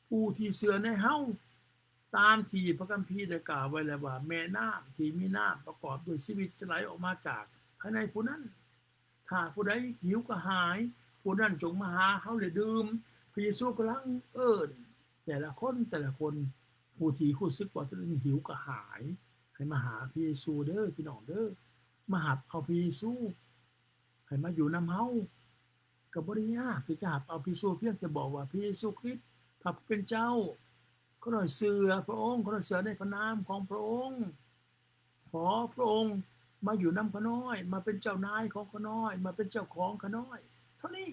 ຜູ້ທີ່ເຊື່ອໃນເຮົາ, ຕາມທີ່ພະຄຳພີໄດ້ກ່າວໄວ້ແລ້ວວ່າ, ແມ່ນ້ຳທີ່ມີນ້ຳປະກອບດ້ວຍຊີວິດຈະໄຫຼອອກມາຈາກພາຍໃນຜູ້ນັ້ນ. ຖ້າຜູ້ໃດຫິວກະຫາຍ, ຜູ້ນັ້ນຈົ່ງມາຫາເຮົາແລະດື່ມ. ພະເຢຊູກຳລັງເອີ້ນແຕ່ລະຄົນ, ແຕ່ລະຄົນ ຜູ້ທີ່ຮູ້ສຶກວ່າຕົວເອງຫິວກະຫາຍ, ໃຫ້ມາຫາພະເຢຊູເດີ ພີ່ນ້ອງເດີ. ມາຮັບເອົາພະເຢຊູ ໃຫ້ມາຢູ່ນຳເຮົາ. ກໍບໍ່ໄດ້ຍາກທີ່ຈະຮັບເອົາພະເຢຊູ, ພຽງແຕ່ບອກວ່າ, ພະເຢຊູຄຣິດ ພະຜູ້ເປັນເຈົ້າ, ຂ້ານ້ອຍເຊື່ອພະອົງ, ຂ້ານ້ອຍເຊື່ອໃນພະນາມຂອງພະອົງ. ຂໍພະອົງມາຢູ່ນຳຂ້ານ້ອຍ, ມາເປັນເຈົ້ານາຍຂອງຂ້ານ້ອຍ, ມາເປັນເຈົ້າຂອງຂ້ານ້ອຍ. ເທົ່ານີ້.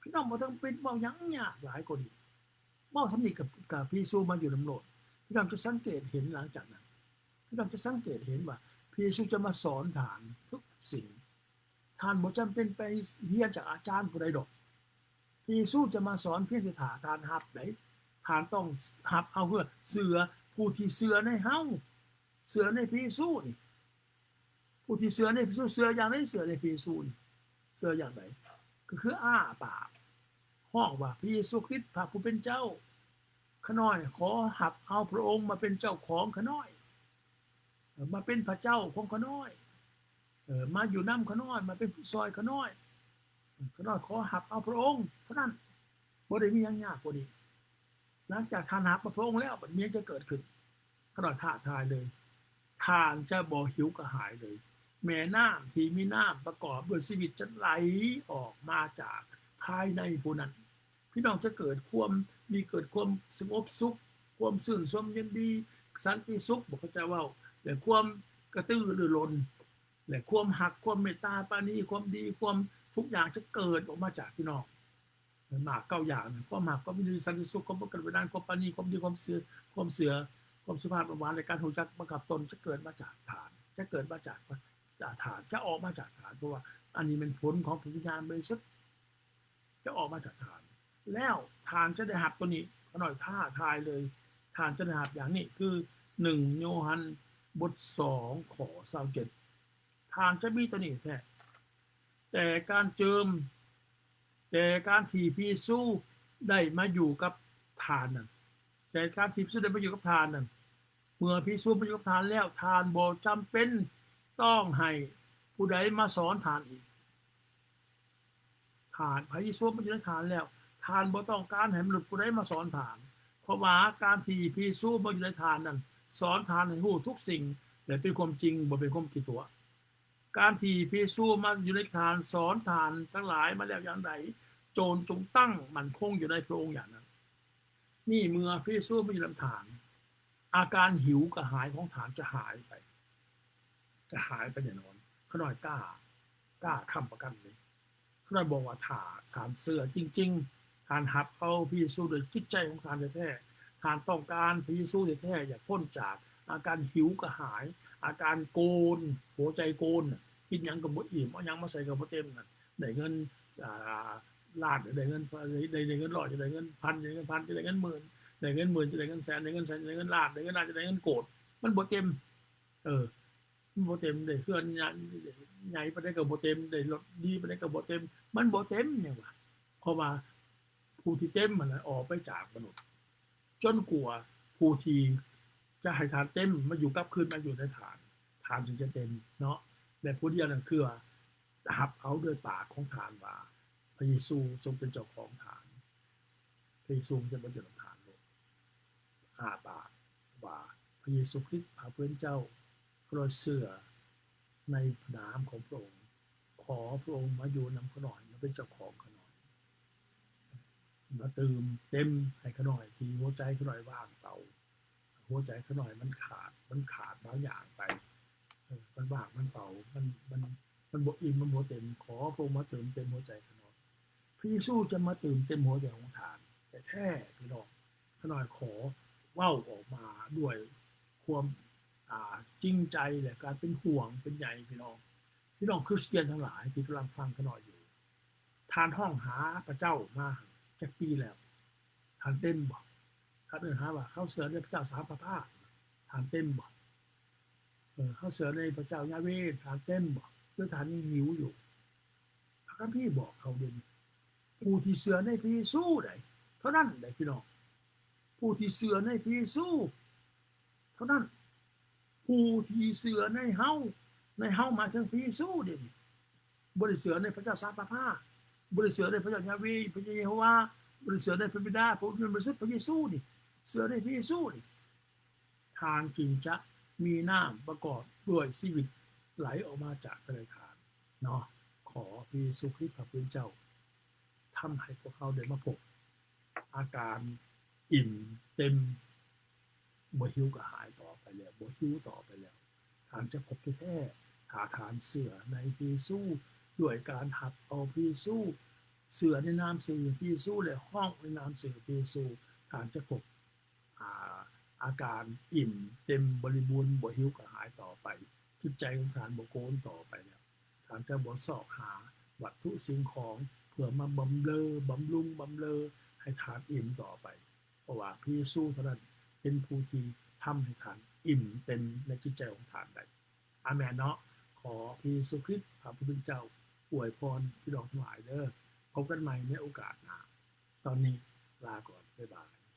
ພີ່ນ້ອງບໍ່ຕ້ອງເປັນເວົ້າຫຍັງຍາກຫຼາຍກວ່ານີ້. ເວົ້າສ່ຳນີ້ກໍ, ກໍພະເຢຊູມາຢູ່ນຳໂລດ. ພີ່ນ້ອງຈະສັງເກດເຫັນຫຼັງຈາກນັ້ນ, ພີ່ນ້ອງຈະສັງເກດເຫັນວ່າພະເຢຊູຈະມາສອນທ່ານທຸກສິ່ງ. ທ່ານບໍ່ຈຳເປັນໄປຮຽນຈາກອາຈານຜູ້ໃດດອກ. ພະເຢຊູຈະມາສອນພຽງແຕ່ຖ້າທ່ານຮັບໃດ. ທ່ານຕ້ອງຮັບເອົາເພື່ອເຊື່ອ ຜູ້ທີ່ເຊື່ອໃນເຮົາ ເຊື່ອໃນພະເຢຊູນີ້ ຜູ້ທີ່ເຊື່ອໃນພະເຢຊູ ເຊື່ອຢ່າງໃດ? ເຊື່ອໃນພະເຢຊູນີ້ ເຊື່ອຢ່າງໃດ? ກໍຄືອ້າປາກ ຮ້ອງວ່າ ພະເຢຊູຄຣິດ ພະຜູ້ເປັນເຈົ້າ, ຂ້ານ້ອຍຂໍຮັບເອົາພະອົງມາເປັນເຈົ້າຂອງຂ້ານ້ອຍ, ມາເປັນພະເຈົ້າຂອງຂ້ານ້ອຍ, ມາຢູ່ນຳຂ້ານ້ອຍ, ມາເປັນຜູ້ຊ່ອຍຂ້ານ້ອຍ. ຂ້ານ້ອຍຂໍຮັບເອົາພະອົງເທົ່ານັ້ນ, ບໍ່ໄດ້ມີຫຍັງຍາກກວ່ານີ້. ຫຼັງຈາກທ່ານຮັບເອົາພະອົງແລ້ວ, ບັດມີຫຍັງຈະເກີດຂຶ້ນ? ຂ້ານ້ອຍທ້າທາຍເລີຍ, ທ່ານຈະບໍ່ຫິວກະຫາຍເລີຍ. ແມ່ນ້ຳທີ່ມີນ້ຳປະກອບດ້ວຍຊີວິດຈະໄຫຼອອກມາຈາກພາຍໃນຜູ້ນັ້ນ. ພີ່ນ້ອງຈະເກີດຄວາມມີ ເກີດຄວາມສະຫງົບສຸກ, ຄວາມຊື່ນຊົມຍິນດີ, ສັນຕິສຸກ, ບໍ່ເຂົ້າໃຈເວົ້າ, ແລະ ຄວາມກະຕືລືລົ້ນ, ແລະ ຄວາມຮັກ, ຄວາມເມດຕາປານີ, ຄວາມດີ, ຄວາມທຸກຢ່າງຈະເກີດອອກມາຈາກພີ່ນ້ອງ. ໝາກເກົ້າຢ່າງນັ້ນ, ຄວາມຮັກ, ຄວາມຍິນດີ, ສັນຕິສຸກ, ຄວາມບໍ່ກະໜາ, ຄວາມປານີ, ຄວາມດີ, ຄວາມເຊື່ອ, ຄວາມເຊື່ອ, ຄວາມສຸພາບ, ຄວາມຫວານ, ແລະ ການຮູ້ຈັກບັງຄັບຕົນ ຈະເກີດມາຈາກທ່ານ, ຈະເກີດມາຈາກ ຈາກທ່ານ, ຈະອອກມາຈາກທ່ານ, ເພາະວ່າອັນນີ້ແມ່ນຜົນຂອງພະວິນຍານບໍລິສຸດ ຈະອອກມາຈາກທ່ານ, ແລ້ວທ່ານຈະໄດ້ຮັບຕົວນີ້. ຂ້ານ້ອຍທ້າທາຍເລີຍ, ທ່ານຈະໄດ້ຮັບຢ່າງນີ້, ຄື ໜຶ່ງໂຍຮັນ ບົດສອງ ຂໍ້ຊາວເຈັດ, ທ່ານຈະມີຕົວນີ້ແທ້. ແຕ່ການເຈີມ, ແຕ່ການທີ່ພະເຢຊູໄດ້ມາຢູ່ກັບທ່ານນັ້ນ, ແຕ່ການທີ່ພະເຢຊູໄດ້ມາຢູ່ກັບທ່ານນັ້ນ, ເມື່ອພະເຢຊູມາຢູ່ກັບທ່ານແລ້ວ, ທ່ານບໍ່ຈຳເປັນຕ້ອງໃຫ້ຜູ້ໃດມາສອນທ່ານອີກ. ທ່ານ, ພະເຢຊູມາຢູ່ໃນທ່ານແລ້ວ, ທ່ານບໍ່ຕ້ອງການໃຫ້ມະນຸດຜູ້ໃດມາສອນທ່ານ, ເພາະວ່າການທີ່ພະເຢຊູມາຢູ່ໃນທ່ານນັ້ນ ສອນທ່ານໃຫ້ຮູ້ທຸກສິ່ງ ແລະ ເປັນຄວາມຈິງ, ບໍ່ເປັນຄວາມຂີ້ຕົວະ. ການທີ່ພະເຢຊູມາຢູ່ໃນທ່ານ ສອນທ່ານທັງຫຼາຍມາແລ້ວຢ່າງໃດ, ໂຈນຈົ່ງຕັ້ງໝັ້ນຄົງຢູ່ໃນພະອົງຢ່າງນັ້ນ. ນີ້ເມື່ອພະເຢຊູມາຢູ່ນຳທ່ານ, ອາການຫິວກະຫາຍຂອງທ່ານຈະຫາຍໄປ, ຈະຫາຍໄປແນ່ນອນ. ຂ້ານ້ອຍກ້າ, ກ້າຄ້ຳປະກັນເລີຍ. ຂ້ານ້ອຍບອກວ່າ ຖ້າທ່ານເຊື່ອຈິງໆ, ທ່ານຮັບເອົາພະເຢຊູດ້ວຍຈິດໃຈຂອງທ່ານແທ້ໆ, ທ່ານຕ້ອງການພະເຢຊູແທ້ໆ, ຢາກພົ້ນຈາກອາການຫິວກະຫາຍ, ອາການໂກນ, ຫົວໃຈໂກນນະ, ກິນຫຍັງກໍບໍ່ອີ່ມ, ເອົາຫຍັງມາໃສ່ກໍບໍ່ເຕັມນະ, ໄດ້ເງິນ ອ່າ ລ້ານ ໄດ້ເງິນ ໄດ້ ໄດ້ເງິນຮ້ອຍ ຈະໄດ້ເງິນພັນ ຈະໄດ້ເງິນພັນ ຈະໄດ້ເງິນໝື່ນ ໄດ້ເງິນໝື່ນ ຈະໄດ້ເງິນແສນ ໄດ້ເງິນແສນ ຈະໄດ້ເງິນລ້ານ ໄດ້ເງິນລ້ານ ຈະໄດ້ເງິນໂກດ ມັນບໍ່ເຕັມ. ເອີ ມັນບໍ່ເຕັມ. ໄດ້ເຮືອນໃຫຍ່ ໃຫຍ່ປານໃດກໍບໍ່ເຕັມ, ໄດ້ລົດດີປານໃດກໍບໍ່ເຕັມ, ມັນບໍ່ເຕັມຫຍັງວະ. ເພາະວ່າຜູ້ທີ່ເຕັມຫັ້ນນະ ອອກໄປຈາກມະນຸດ ຈົນກວ່າຜູ້ທີ່ຈະໃຫ້ທ່ານເຕັມມາຢູ່ ກັບຄືນມາຢູ່ໃນທ່ານ, ທ່ານຈຶ່ງຈະເຕັມເນາະ. ແລະ ຜູ້ດຽວນັ້ນຄືວ່າ ຮັບເອົາດ້ວຍປາກຂອງທ່ານວ່າ ພະເຢຊູຊົງເປັນເຈົ້າຂອງທ່ານ, ພະເຢຊູຈະມາຢູ່ນຳທ່ານໂລດ. ອ້າປາກວ່າ ພະເຢຊູຄຣິດ ພະຜູ້ເປັນເຈົ້າ, ຂ້ານ້ອຍເຊື່ອໃນນາມຂອງພະອົງ, ຂໍພະອົງມາຢູ່ນຳຂ້ານ້ອຍ, ມາເປັນເຈົ້າຂອງຂ້ານ້ອຍ. ມາຕື່ມເຕັມໃຫ້ຂ້ານ້ອຍ ທີ່ຫົວໃຈຂ້ານ້ອຍວ່າງເປົ່າ. ຫົວໃຈຂ້ານ້ອຍມັນຂາດ, ມັນຂາດບາງຢ່າງໄປ. ເອີ ມັນວ່າງ, ມັນເປົ່າ, ມັນ, ມັນ, ມັນບໍ່ອີ່ມ, ມັນບໍ່ເຕັມ. ຂໍພະອົງມາເຕີມເຕັມຫົວໃຈຂ້ານ້ອຍ. ພະເຢຊູຈະມາເຕີມເຕັມຫົວໃຈຂອງທ່ານແທ້ໆ ພີ່ນ້ອງ. ຂ້ານ້ອຍຂໍເວົ້າອອກມາດ້ວຍຄວາມ, ອ່າ, ຈິງໃຈ ແລະ ການເປັນຫ່ວງເປັນໃຍ ພີ່ນ້ອງ. ພີ່ນ້ອງຄຣິສຕຽນທັງຫຼາຍທີ່ກຳລັງຟັງຂ້ານ້ອຍຢູ່, ທ່ານຮ້ອງຫາພະເຈົ້າມາຈັກປີແລ້ວ? ທ່ານເຕັມບໍ່? ທ່ານເອີ້ນຫາວ່າ ເຮົາເຊື່ອໃນພະເຈົ້າສາມພະພາກ, ທ່ານເຕັມບໍ່? ເອີ ເຮົາເຊື່ອໃນພະເຈົ້າຢາເວ, ທ່ານເຕັມບໍ່? ຫຼືທ່ານຍັງຫິວຢູ່? ພະຄຳພີບອກເຮົາເດນີ້, ຜູ້ທີ່ເຊື່ອໃນພະເຢຊູໃດ ເທົ່ານັ້ນໃດ ພີ່ນ້ອງ, ຜູ້ທີ່ເຊື່ອໃນພະເຢຊູເທົ່ານັ້ນ, ຜູ້ທີ່ເຊື່ອໃນເຮົາ, ໃນເຮົາໝາຍເຖິງພະເຢຊູເດນີ້. ບໍ່ໄດ້ເຊື່ອໃນພະເຈົ້າສາມພະພາກ, ບໍ່ໄດ້ເຊື່ອໃນພະເຈົ້າຢາເວ, ພະເຈົ້າເຢໂຮວາ, ບໍ່ໄດ້ເຊື່ອໃນພະບິດາ, ພະບຸດ ແລະ ພະປະເສດ, ພະເຢຊູນີ້, ເຊື່ອໃນພະເຢຊູນີ້, ທ່ານຈຶ່ງຈະມີນ້ຳປະກອບດ້ວຍຊີວິດໄຫຼອອກມາຈາກພາຍໃນທ່ານເນາະ. ຂໍພະເຢຊູຄຣິດ ພະຜູ້ເປັນເຈົ້າ ທຳໃຫ້ພວກເຮົາໄດ້ມາພົບອາການອີ່ມເຕັມ, ບໍ່ຫິວກະຫາຍຕໍ່ໄປແລ້ວ, ບໍ່ຫິວຕໍ່ໄປແລ້ວ. ທ່ານຈະພົບແທ້ໆ ຖ້າທ່ານເຊື່ອໃນພະເຢຊູ ດ້ວຍການຮັບເອົາພະເຢຊູ, ເຊື່ອໃນນາມຊື່ພະເຢຊູ ແລະ ຮ້ອງໃນນາມຊື່ພະເຢຊູ, ທ່ານຈະພົບ ອາ, ອາການອີ່ມເຕັມບໍລິບູນ, ບໍ່ຫິວກະຫາຍຕໍ່ໄປ. ຈິດໃຈຂອງທ່ານບໍ່ໂກນຕໍ່ໄປແລ້ວ. ທ່ານຈະບໍ່ຊອກຫາວັດຖຸສິ່ງຂອງເພື່ອມາບຳເລີ, ບຳລຸງ, ບຳເລີໃຫ້ທ່ານອີ່ມຕໍ່ໄປ. ເພາະວ່າພະເຢຊູເທົ່ານັ້ນເປັນຜູ້ທີ່ ທຳໃຫ້ທ່ານອີ່ມເຕັມໃນຈິດໃຈຂອງທ່ານໄດ້. ອາແມນເນາະ. ຂໍພະເຢຊູຄຣິດ ພະຜູ້ເປັນເຈົ້າ ອວຍພອນພີ່ນ້ອງທັງຫຼາຍເດີ. ພົບກັນໃໝ່ໃນໂອກາດໜ້າ. ຕອນນີ້ລາກ່ອນ. ບາຍບາຍ.